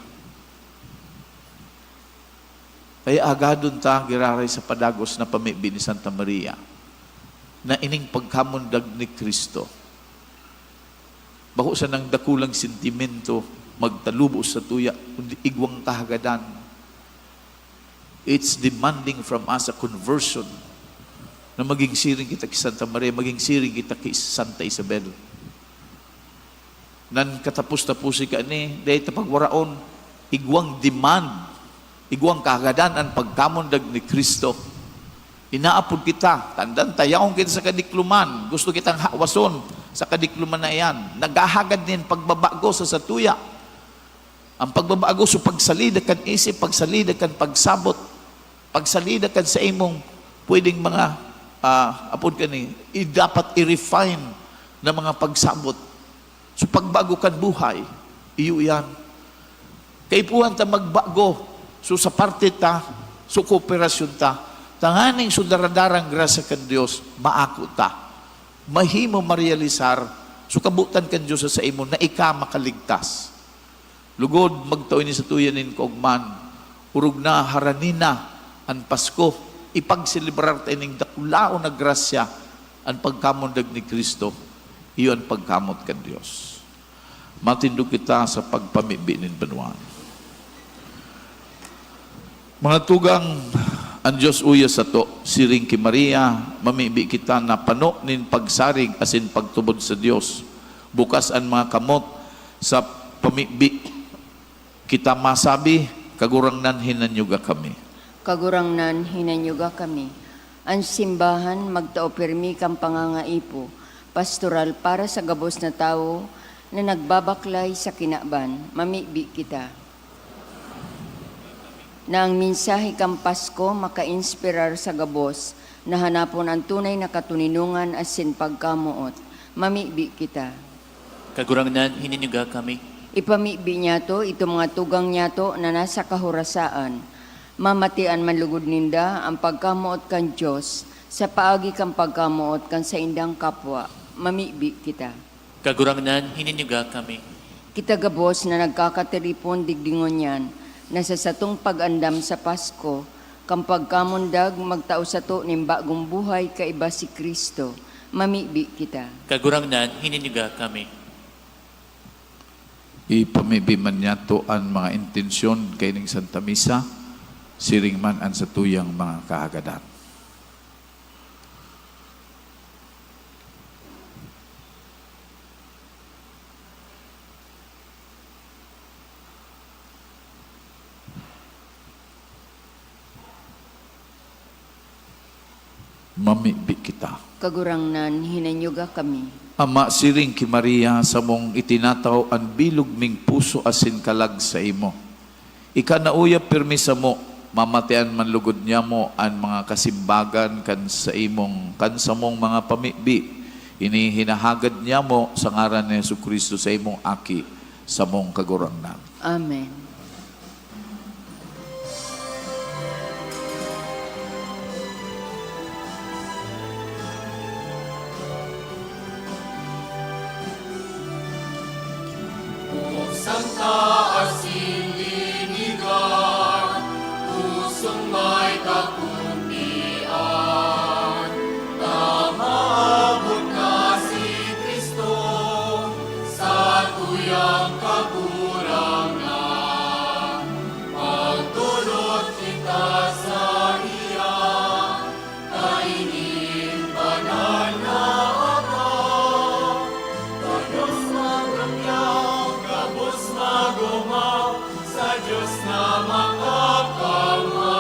Kaya agadon ta giraray sa padagos na pamibi ni Santa Maria, na ining pagkamundag ni Cristo, bako sanang dakulang sentimento magtalubo sa tuya, kundi igwang kahagadan. It's demanding from us a conversion, na maging siring kita ki Santa Maria, maging siring kita ki Santa Isabel. Nan katapos-taposi kani, dai ta pagwaraon, igwang demand, igwang kahagadan an pagkamundag ni Cristo. Inaapod kita, tandaan ta, yaon kita sa kadikloman, gusto kitang hawason sa kadikloman na iyan. Naghahagad nin pagbabago sa satuya. Ang pagbabago, so pagsalida kan isip, pagsalida kan pagsabot, pagsalida kan sa imong pwedeng mga, ah, apod kani, i-, dapat i-refine na mga pagsabot. So pagbago kan buhay, iyo iyan. Kaipuhan ta magbago. So sa parte ta, so kooperasyon ta, tanganing so daradarang grasya kan Dios, maako ta. Mahimo marealisar, so kabotan kan Dios sa imo na ika makaligtas. Lugod, magtao ini satuya nin kaogmahan. Orog na, harani na an Pasko. Ipagselebrar ta ining dakulaon na grasya, an pagkamundag ni Cristo. Iyo an pagkamot kan Dios. Matindog kita sa pagpamibi nin banwaan. Mga tugang, an Dios uya sato, siring ki Maria, mamibi kita na pano nin pagsarig asin pagtubod sa Dios. Bukas an mga kamot sa pamibi kita masabi, "Kagurangnan, hinanyuga kami." Kagurangnan, hinanyuga kami. An simbahan magtao pirmi kan pangangaipo, pastoral para sa gabos na tawo na nagbabaklay sa kinaban. Mamibi kita na ang mensahe kan Pasko makainspirar sa gabos na hanapon an tunay na katoninongan asin pagkamoot. Mamibi kita. Kagurangnan, hinanyuga kami. Ipamibi niyato itong mga tugang niyato na nasa kahorasaan. Mamatian man lugod ninda an pagkamoot kan Dios sa paagi kan pagkamoot kan saindang kapwa. Mamibi kita. Kagurangnan, hinanyuga kami. Kita gabos na nagkakatiripon digdi ngunyan na sa satong pag-andam sa Pasko, kan pagkamundag, magtao sato nin bagong buhay kaiba si Cristo. Mamibi kita. Kagurangnan, hinanyuga kami. Ipamibi man niyato an mga intensyon kaining Santa Misa, siring man an satuyang mga kahagadan. Mamibi kita. Kagurangnan, hinanyuga kami. Ama, siring ki Maria, samong itinataw an bilog ming puso asin kalag saimo. Ika na uya pirmi samo, mamatian man lugod nyamo an mga kasimbagan kan saimong, kan samong mga pamibi. Ini hinahagad nyamo sa ngaran ni Jesu-Cristo, saimong Aki, samong Kagurangnan. Amen. Santa asin linigan, pusong may kakundian, na maabot na si Cristo, satuyang Kagurangnan. Magtulod kita saiya, kainin banal na Ama, gabos magangyaw, gabos magomaw, sa Dios na makakamay.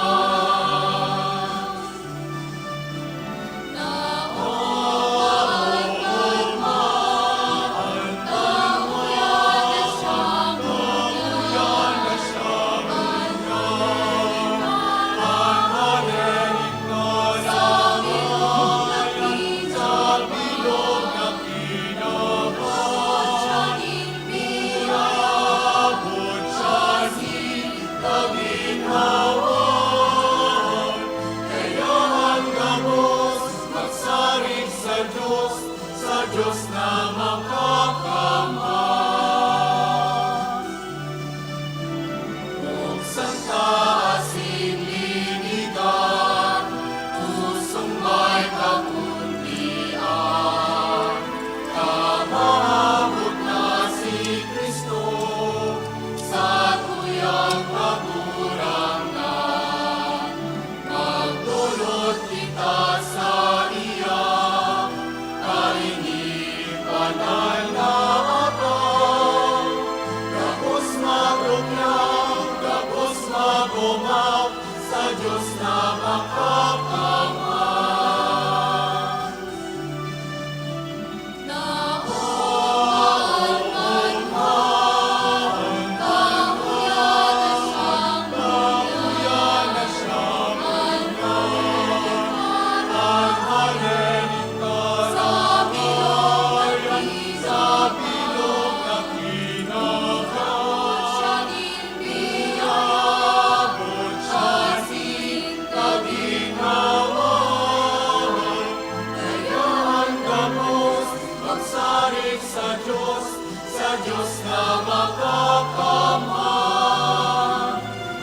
Sa Diyos, sa Diyos na makakamhan.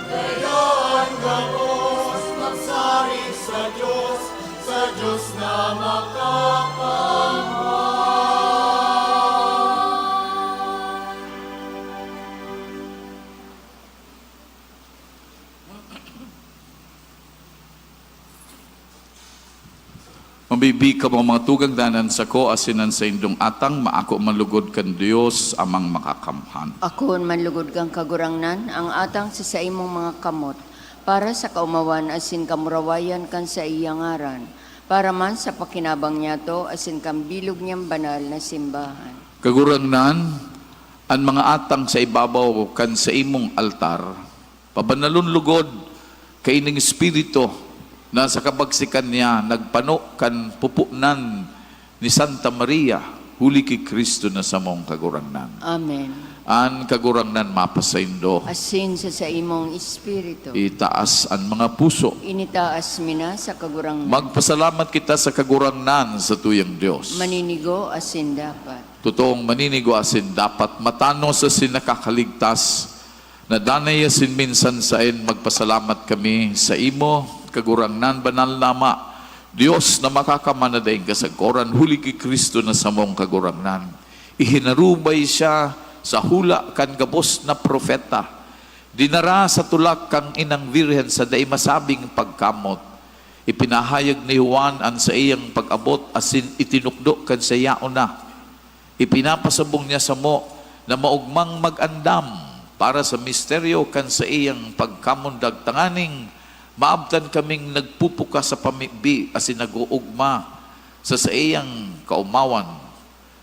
Kaya an gabos magsarig sa Diyos, sa Diyos na makakamhan. Mabibi kamo, mga tugang, dangan an sako asin an saindong atang maako man lugod kan Dios Amang Makakamhan. Akoon man lugod kan Kagurangnan an atang sa saimong mga kamot, para sa kaomawan asin kamurawayan kan saiyang ngaran, para man sa pakinabang niyato asin kan bilog niyang banal na simbahan. Kagurangnan, an mga atang sa ibabaw kan saimong altar, pabanalon lugod kaining espiritu na sa kabagsikan niya nagpano kan pupunan ni Santa Maria, huli ki Cristo na samong Kagurangnan. Amen. An Kagurangnan mapasaindo. Asin sa saimong espiritu. Itaas an mga puso. Initaas mi na sa Kagurangnan. Magpasalamat kita sa Kagurangnan, sa tuyang Dios. Maninigo asin dapat. Totoong maninigo asin dapat, matanos asin nakakaligtas, na danay asin minsan saen magpasalamat kami saimo, Kagurangnan, banal na Ama, Dios na makakamana daing kasagkoran, huli ki Cristo na samong Kagurangnan. Ihinarubay siya sa hula kan gabos na propeta. Dinara sa tulak kan Inang Birhen sa dai masabing pagkamot. Ipinahayag ni Juan an saiyang pag-abot asin itinukdo kan sayaon na. Ipinapasabong niya samo na maogmang mag-andam para sa misteryo kan saiyang pagkamundag, tanganing maabtan kaming nagpupukas sa pamibi asin nag-oogma sa saiyang kaomawan.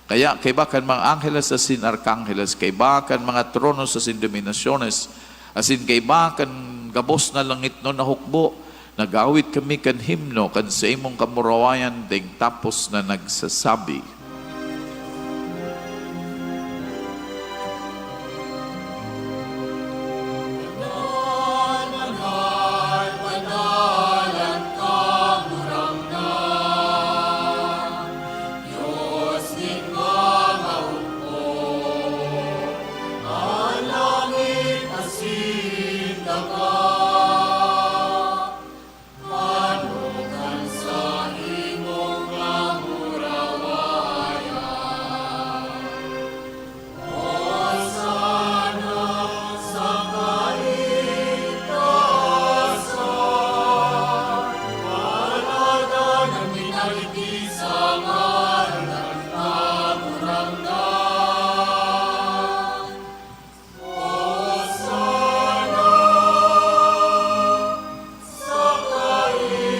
Kaya kaiba kan mga angheles asin arkangheles, kaiba kan mga tronos asin dominasyones, asin kaiba kan gabos na langitnon na hukbo, nag-aawit kami kan himno kan saimong kamurawayan daing tapos na nagsasabi, Banal, banal, banal an Kagurangnan, Dios nin mga hukbo, an langit asin daga. Manokan sa imong kamurawayan. Hosana sa kaitaasan. Paladan an minaliti sa ngaran kan Kagurangnan. Hosana sa kaitaasan.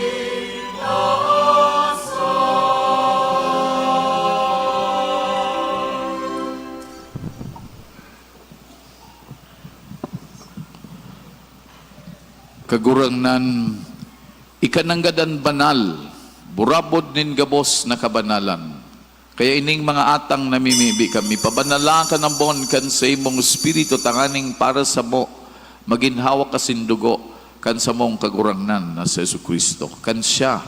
Kagurangnan, ika nanggad an banal, burabod nin gabos na kabanalan. Kaya ining mga atang namimibi kami, pabanala kan ambon kan saimong Espiritu tanganing para samo magin hawak asin dugo kan samong Kagurangnan na si Jesu-Cristo. Kan siya,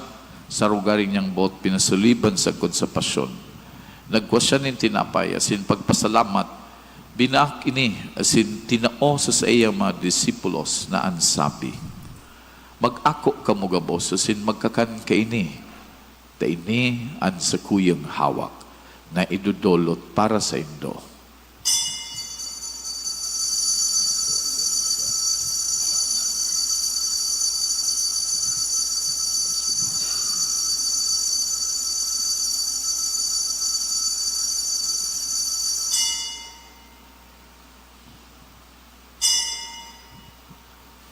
sa rugari niyang boot pinasuliban sagkod sa pasyon, nagkua siya nin tinapay asin pagpasalamat, binaak ini asin tinao sa saiyang mga disipulos na an sabi, "Mag-ako kamo gabos asin magkakan kaini." Ta ini an sakuyang hawak na idodolot para saindo.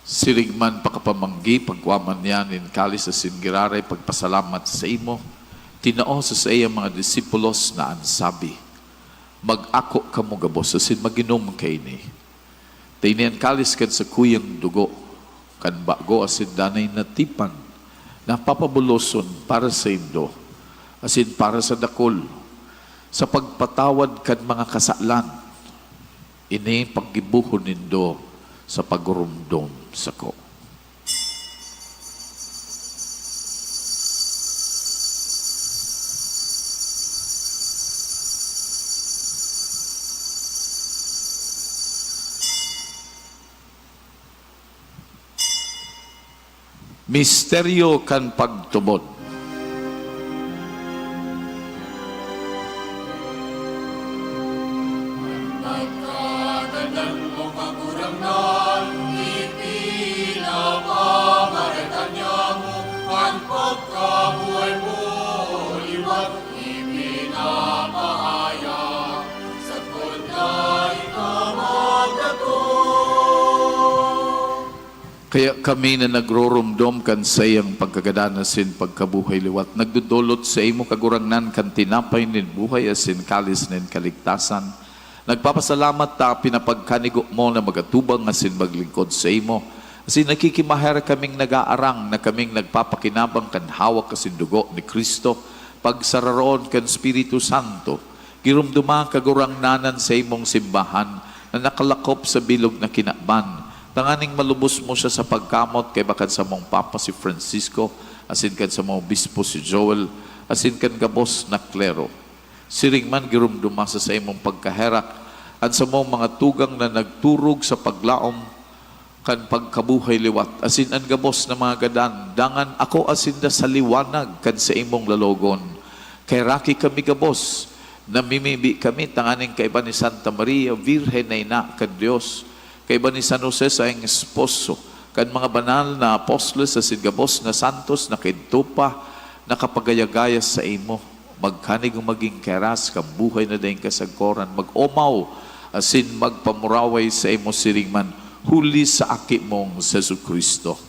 Siring man pakapamanggi, pagkua man niya nin kalis asin giraray pagpasalamat saimo, tinao sa saiyang mga disipulos na an sabi, "Mag-ako kamo gabos asin mag-inom kaini. Ta ini an kalis kan sakuyang dugo, kan bago asin danay na tipan, na papabuloson para saindo asin para sa dakul, sa pagpatawad kan mga kasalan. Ini paggibohon nindo sa pagurumdom sako." Misteryo kan pagtubod. Kaya kami na nagroromdom kan saiyang pagkagadan asin pagkabuhay liwat, nagdodolot saimo, Kagurangnan, kan tinapay nin buhay asin kalis nin kaligtasan. Nagpapasalamat ta pinapagkanigo mo na mag-atubang asin maglingkod saimo. Asin nakikimaherak kaming nag-aarang na kaming nagpapakinabang kan hawak asin dugo ni Cristo, pagsararoon kan Espiritu Santo. Giromdoma, Kagurangnan, an saimong simbahan na nakalakop sa bilog na kinaban, tanganing malubos mo siya sa pagkamot kaiba kan samong Papa si Francisco, asin kan samong Obispo si Joel, asin kan gabos na klero. Siring man, giromdoma sa saimong pagkaherak an samong mga tugang na nagturog sa paglaom kan pagkabuhay liwat, asin an gabos na mga gadan, dangan akoa sinda sa liwanag kan saimong lalogon. Kaheraki kami gabos, namimibi kami tanganing kaiba ni Santa Maria, Birhen na ina kan Dios, kaiba ni San Jose, saiyang esposo, kan mga banal na apostoles asin gabos na santos na kaidto pa nakapagayagaya saimo. Magkanigong magin kaheras kan buhay na daing kasagkoran, mag-omaw asin magpamuraway saimo siring man huli sa Aki mong si Jesu-Cristo.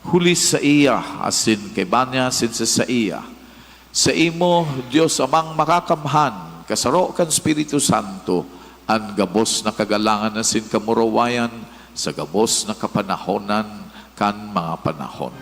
Huli saiya, asin kaiba niya, asin sa saiya, saimo, Dios Amang Makakamhan, kasaro kan Espiritu Santo, an gabos na kagalangan asin kamurawayan sa gabos na kapanahonan kan mga panahon.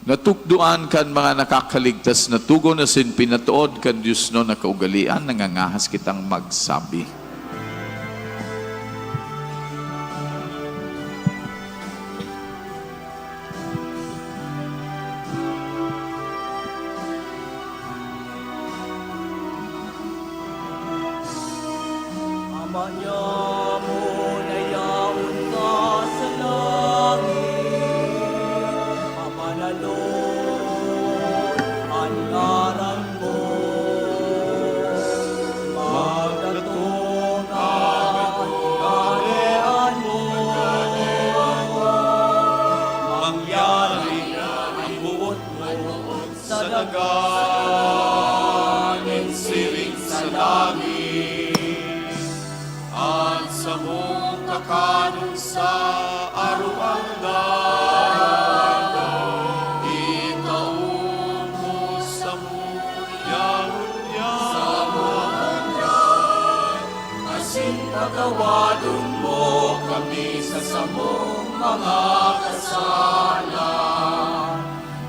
Natukdoan kan mga nakakaligtas na togon asin pinatood kan diosnon na kaugalean, nangangahas kitang magsabi. Ama niamo na yaon ka sa langit, mabanalon an ngaran mo, magdatong an kahadean mo, mangyari an boot mo sa daga nin siring sa langit. An samong kakanon sa aroaldaw, itao mo samuya ngunyan, asin patawadon mo kami sa samong mga kasala,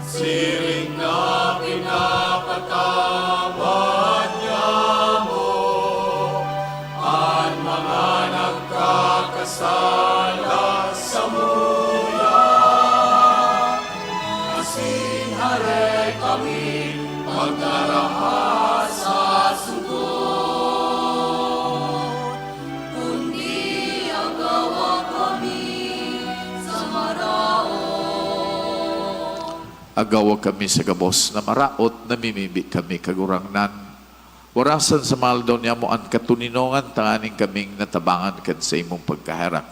siring na pinapatawad niamo an mga nagkakasala samuya. Asin hare kami pagdaraha sa sugot, kundi agawa kami sa maraot. Agawa kami sa gabos na maraot, namimibi kami, Kagurangnan. Warasan sa mga aldaw niamo an katoninongan tanganing kaming natabangan kan saimong pagkaherak,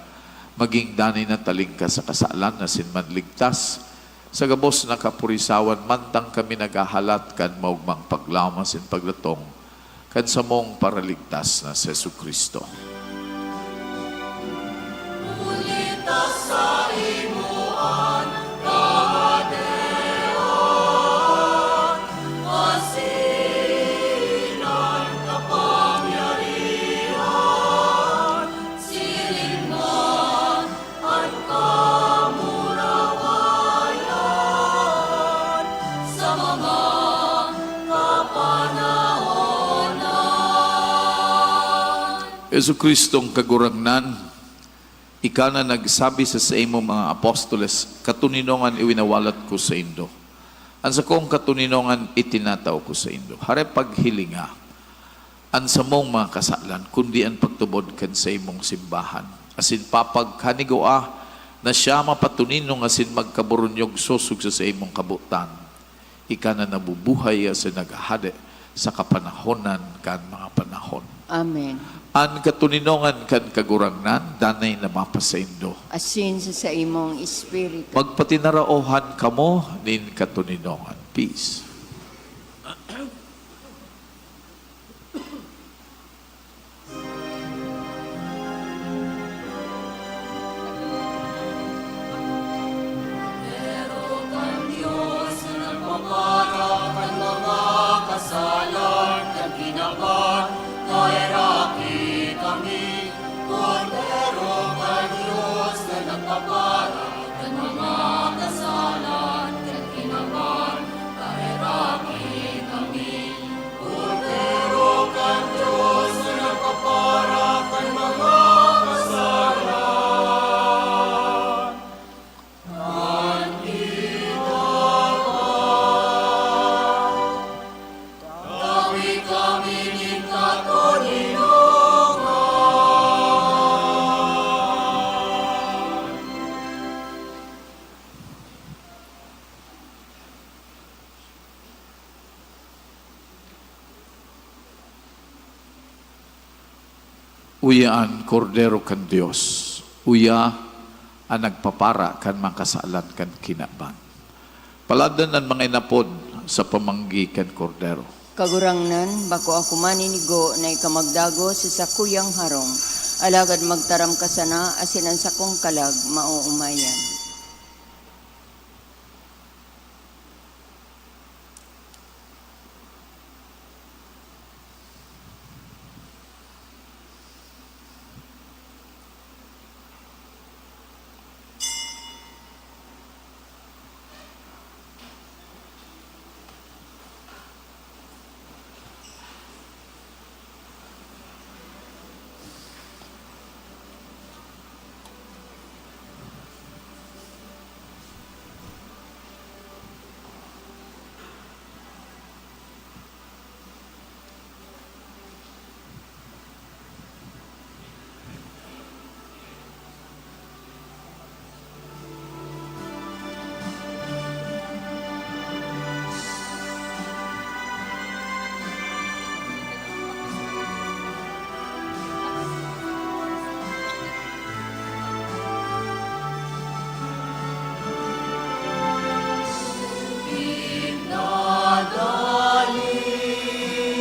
magin danay na talingkas sa kasalan asin manligtas sa gabos na kapurisawan, mantang kami naghahalat kan maogmang paglaom asin pagdatong kan samong Paraligtas na si Jesu-Cristo. Huli ta saimo an kahadean, asin an kapangyarihan, siring man an kamurawayan sa mga kapanahonan. Jesu-Cristong Kagurangnan, ika na nagsabi sa saimong mga apostoles, "Katoninongan iwinawalat ko saindo. An sakong katoninongan itinatao ko saindo." Hare paghilinga an samong mga kasalan, kundi an pagtubod kan saimong simbahan. Asin papagkanigua na siya mapatoninong asin magkaburunyog sosog sa saimong kabotan. Ika na nabubuhay asin naghahade sa kapanahonan kan mga panahon. Amen. An katoninongan kan Kagurangnan danay na mapasaindo. Asin sa saimong espiritu. Magpatinaraohan kamo nin katoninongan. Peace. Kordero kan Dios na nagpapara kan mga kasalan kan kinaban, paheraki kami. Kordero kan Dios na nagpapara kan mga kasalan kan kinaban, paheraki kami. Kordero kan Dios na nagpapara kan mga kasalan kan kinaban, tawi kami nin katoninongan. Uya an Kordero kan Dios, uya an nagpapara kan mga kasalan kan kinaban. Paladan an mga inapod sa pamanggi kan Kordero. Kagurangnan, bako ako maninigo na ika magdagos sa sakuyang harong, alagad magtaram ka sana asin an sakong kalag maoomayan.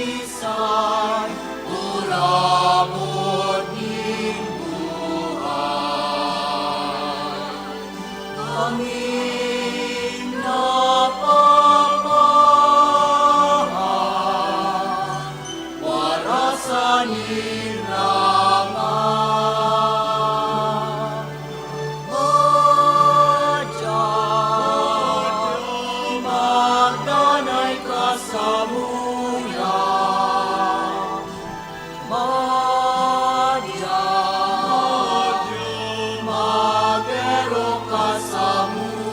Nagdalisay, uramon nin buhay. Kaming napapahan, warasan nin langaw. Madya, magdanay ka samuya. Madya, mag-erok ka samuya.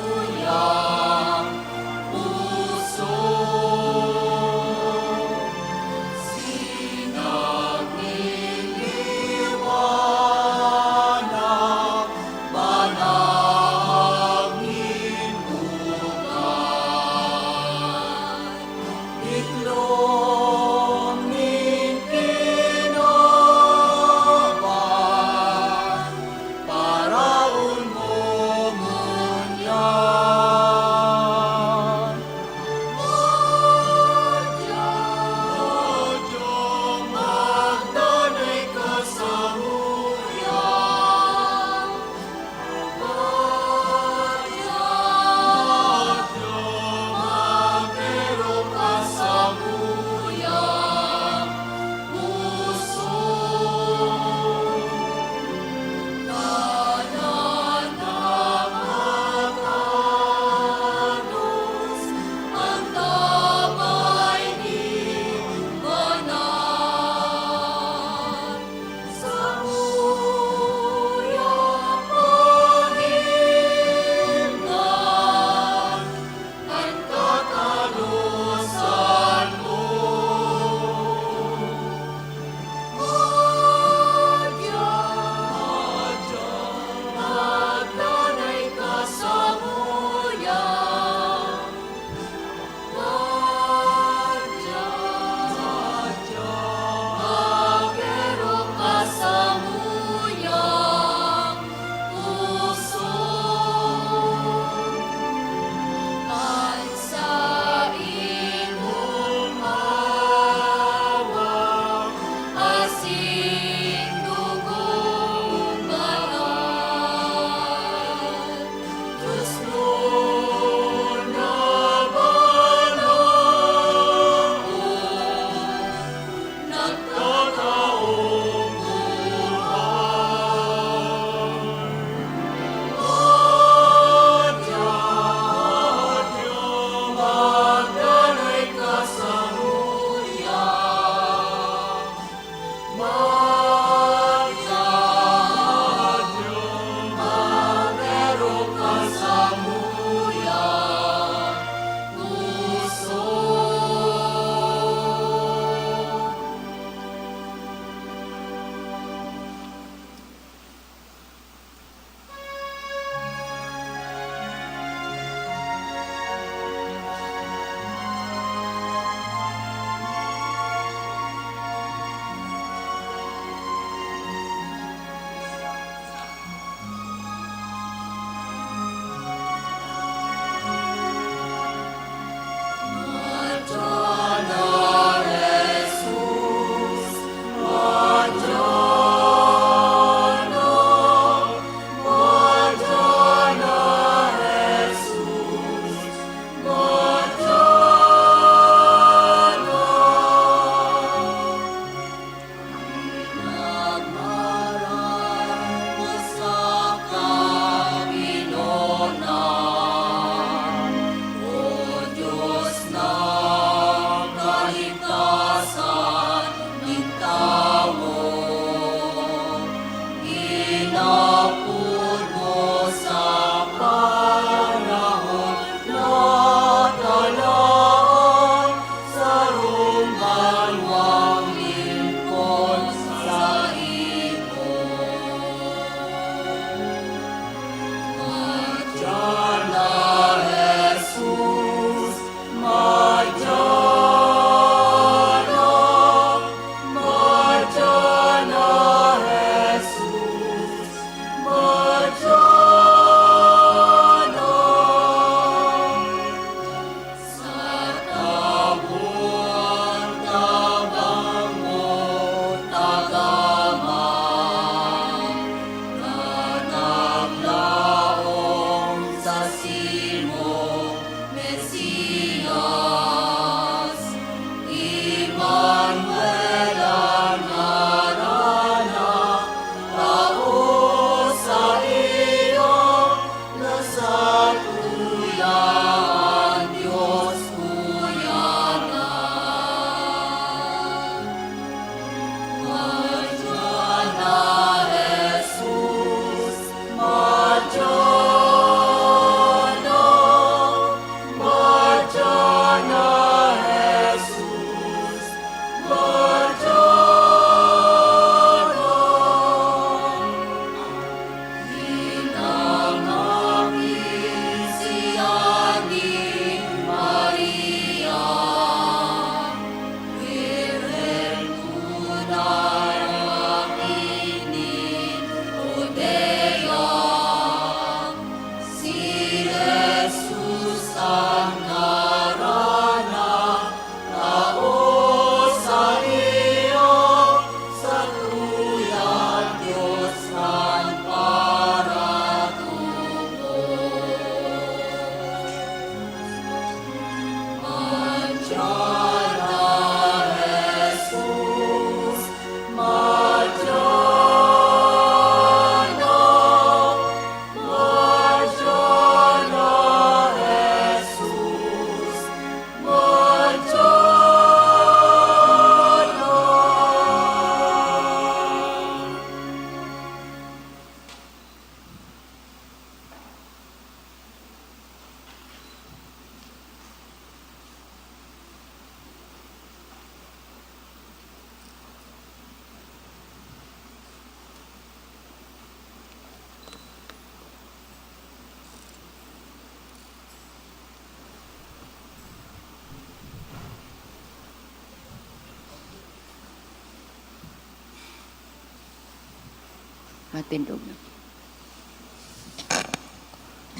Matindog na.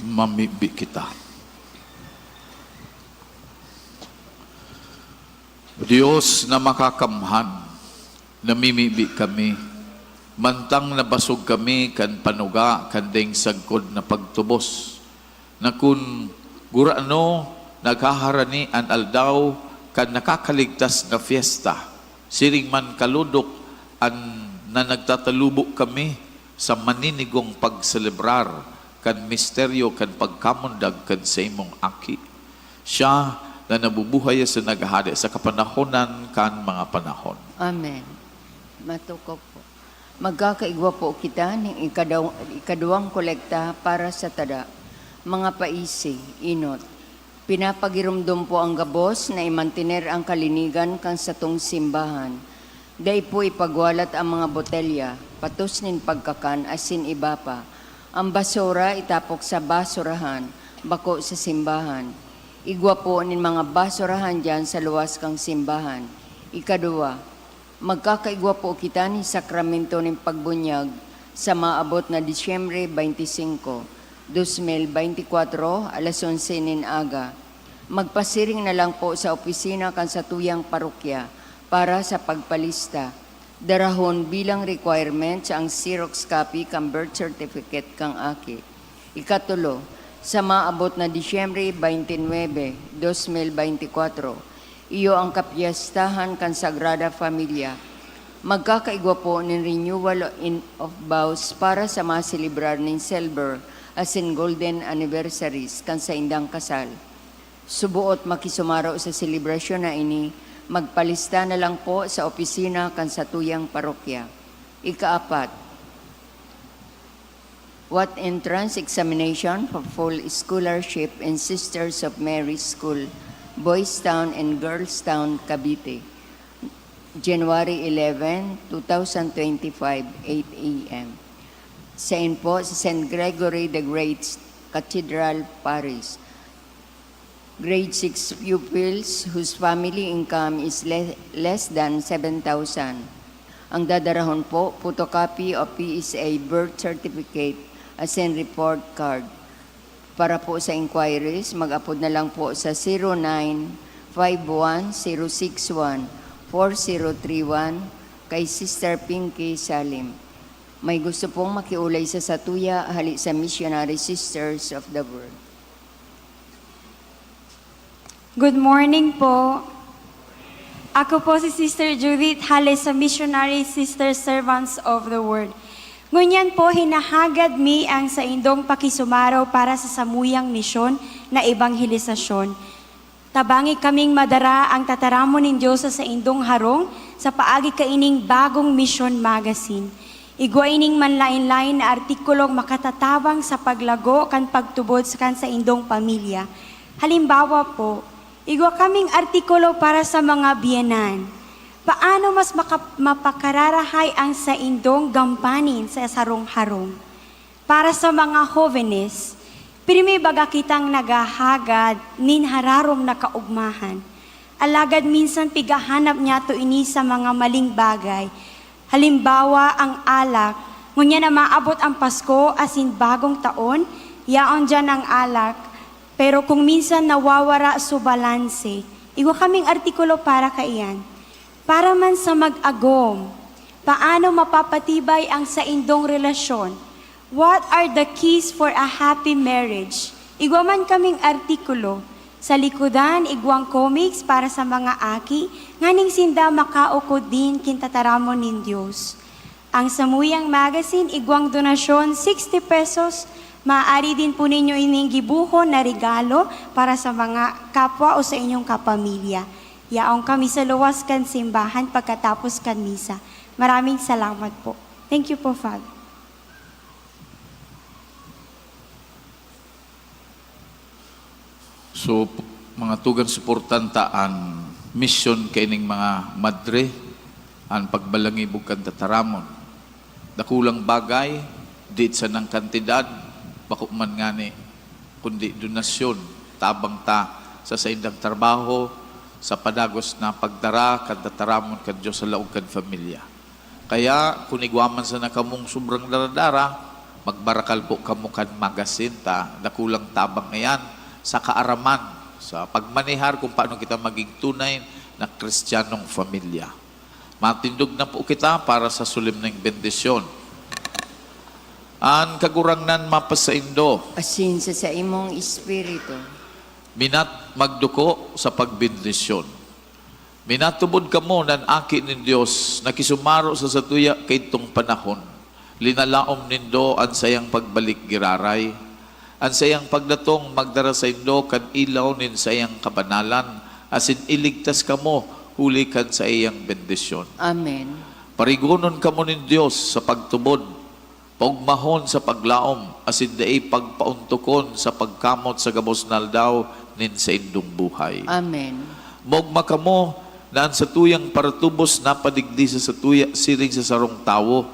Mamibi kita. Dios na makakamhan, namimibi kami, mantang nabasog kami kan panuga kan daing sagkod na pagtubos, na kun gurano naghaharani an aldaw kan nakakaligtas na fiesta, siring man kalodok an na nagtatalubo kami sa maninigong pagselebrar kan misteryo kan pagkamundag kan saimong Aki. Siya na nabubuhay asin naghahade sa kapanahonan kan mga panahon. Amen. Matukaw po. Magkakaigwa po kita nin ikadaw-, ikaduwang kolekta para sa tada. Mga paisi, inot. Pinapagiromdom po ang gabos na imantener ang kalinigan kan satong simbahan. Dai po ipagwalat ang mga botelya, patos nin pagkakan asin iba pa. Ang basura itapok sa basurahan, bako sa simbahan. Igwa po nin mga basurahan diyan sa luwas kan simbahan. Ikaduwa, magkakaigwa po kita nin sakramento nin pagbunyag sa maabot na Disyembre twenty-five, dos mil beintikwatro, alas onse nin aga. Magpasiring na lang po sa opisina kan satuyang parokya para sa pagpalista. Darahon bilang requirement ang xerox copy kan birth certificate kan aki. Ikatulo, sa maabot na Disyembre twenty-nine, dos mil beintikwatro, iyo ang kapyestahan kan Sagrada Familia. Magkakaigwa po nin renewal in, of vows para sa maselebrar nin silver asin golden anniversaries kan saindang kasal. Suboot makisumaro sa selebrasyon na ini, magpalista na lang po sa opisina kan satuyang parokya. Ikaapat, wat entrance examination for full scholarship in Sisters of Mary School, Boys Town and Girls Town, Cavite, January eleven, two thousand twenty-five, eight a m. Sain po sa Saint Gregory the Great Cathedral Parish. Grade six pupils whose family income is le-, less than seven thousand. Ang dadarahon po, photocopy of P S A birth certificate asin report card. Para po sa inquiries, mag-apod na lang po sa zero nine five one zero six one four zero three one kay Sister Pinky Salim. May gusto pong makiulay sa satuya hali sa Missionary Sisters of the World. Good morning po. Ako po si Sister Judith, hale sa Missionary Sister Servants of the World. Ngunyan po, hinahagad mi ang saindong pakisumaro para sa samuyang misyon na ebangelisasyon. Tabangi kaming madara ang tataramon nin Dios sa saindong harong sa paagi kaining bagong Mission Magazine. Igwa ining manlaen-laen na artikulong makatatabang sa paglago kan pagtubod sa kan saindong pamilya. Halimbawa po, igwa kaming artikulo para sa mga biyenan. Paano mas maka-, mapakararahay ang saindong gampanin sa sarong harong? Para sa mga hovenes, pirmi baga kitang naghahagad nin hararom na kaogmahan. Alagad minsan pigahanap niyato ini sa mga maling bagay. Halimbawa, ang alak. Ngunyan na maabot ang Pasko asin Bagong Taon, yaon diyan ang alak. Pero kung minsan nawawara so balanse, igwa kaming artikulo para kaiyan. Para man sa mag-agom, paano mapapatibay ang saindong relasyon? What are the keys for a happy marriage? Igwa man kaming artikulo. Sa likodan, igwang comics para sa mga aki, nganing sinda makaukod din kin tataramon nin Dios. Ang samuyang magazine, igwang donasyon, sixty pesos. Maaari din po ninyo ining gibohon na regalo para sa mga kapwa o sa inyong kapamilya. Yaon kami sa luwas kan simbahan pagkatapos kan misa. Maraming salamat po. Thank you po, Father. So, p-, mga tugang, suportan ta an misyon kaining mga madre, an pagbalangibog kan tataramon. Dakulang bagay, di sanang kantidad, bako man ngani, kundi donasyon, tabang ta sa saindang trabaho, sa padagos na pagdara kan tataramon kan Dios sa laog kan pamilya. Kaya, kun igwa man sana kamong sobrang daradara, magbarakal po kamo kan magasin ta, dakulang tabang iyan sa kaaraman, sa pagmanehar kung paano kita maging tunay na Kristiyanong pamilya. Matindog na po kita para sa solemneng bendisyon. An Kagurangnan mapasaindo. Asin sa saimong espiritu. Minat magduko sa pagbendisyon. Minatubod kamo nan Aki nin Dios na kisumaro sa satuya kaidtong panahon. Linalaom nindo an saiyang pagbalik giraray. An saiyang pagdatong magdara saindo kan ilaw nin saiyang kabanalan, asin iligtas kamo huli kan saiyang bendisyon. Amen. Parigonon kamo nin Dios sa pagtubod, paogmahon sa paglaom, asin dai pagpaontokon sa pagkamot sa gabos na aldaw nin saindong buhay. Amen. Maogma kamo na an satuyang paratubos napadigdi sa satuya siring sa sarong tawo.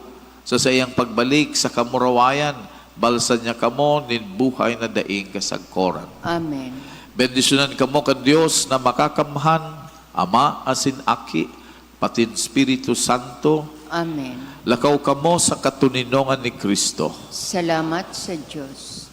Sa saiyang pagbalik sa kamurawayan, balsan niya kamo nin buhay na daing kasagkoran. Amen. Bendisyonan kamo kan Dios na Makakamhan, Ama asin Aki, patin Espiritu Santo. Amen. Lakaw kamo sa katoninongan ni Cristo. Salamat sa Dios.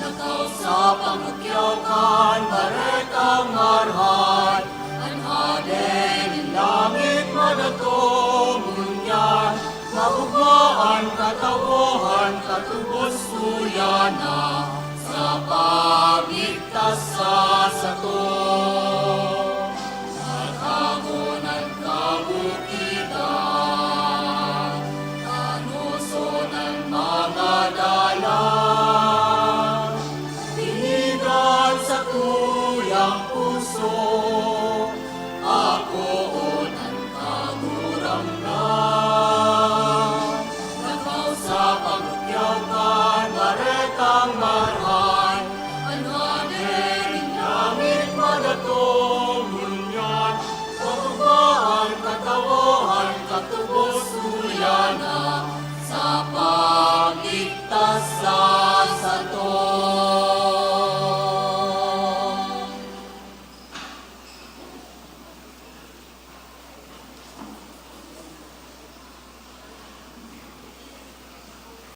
Lakaw sa pagkukyaw kan Baretang Marahay, an Hade nin langit madato ngunyan. Maogma an katawohan katubos tuya na sa pagligtas sa sato.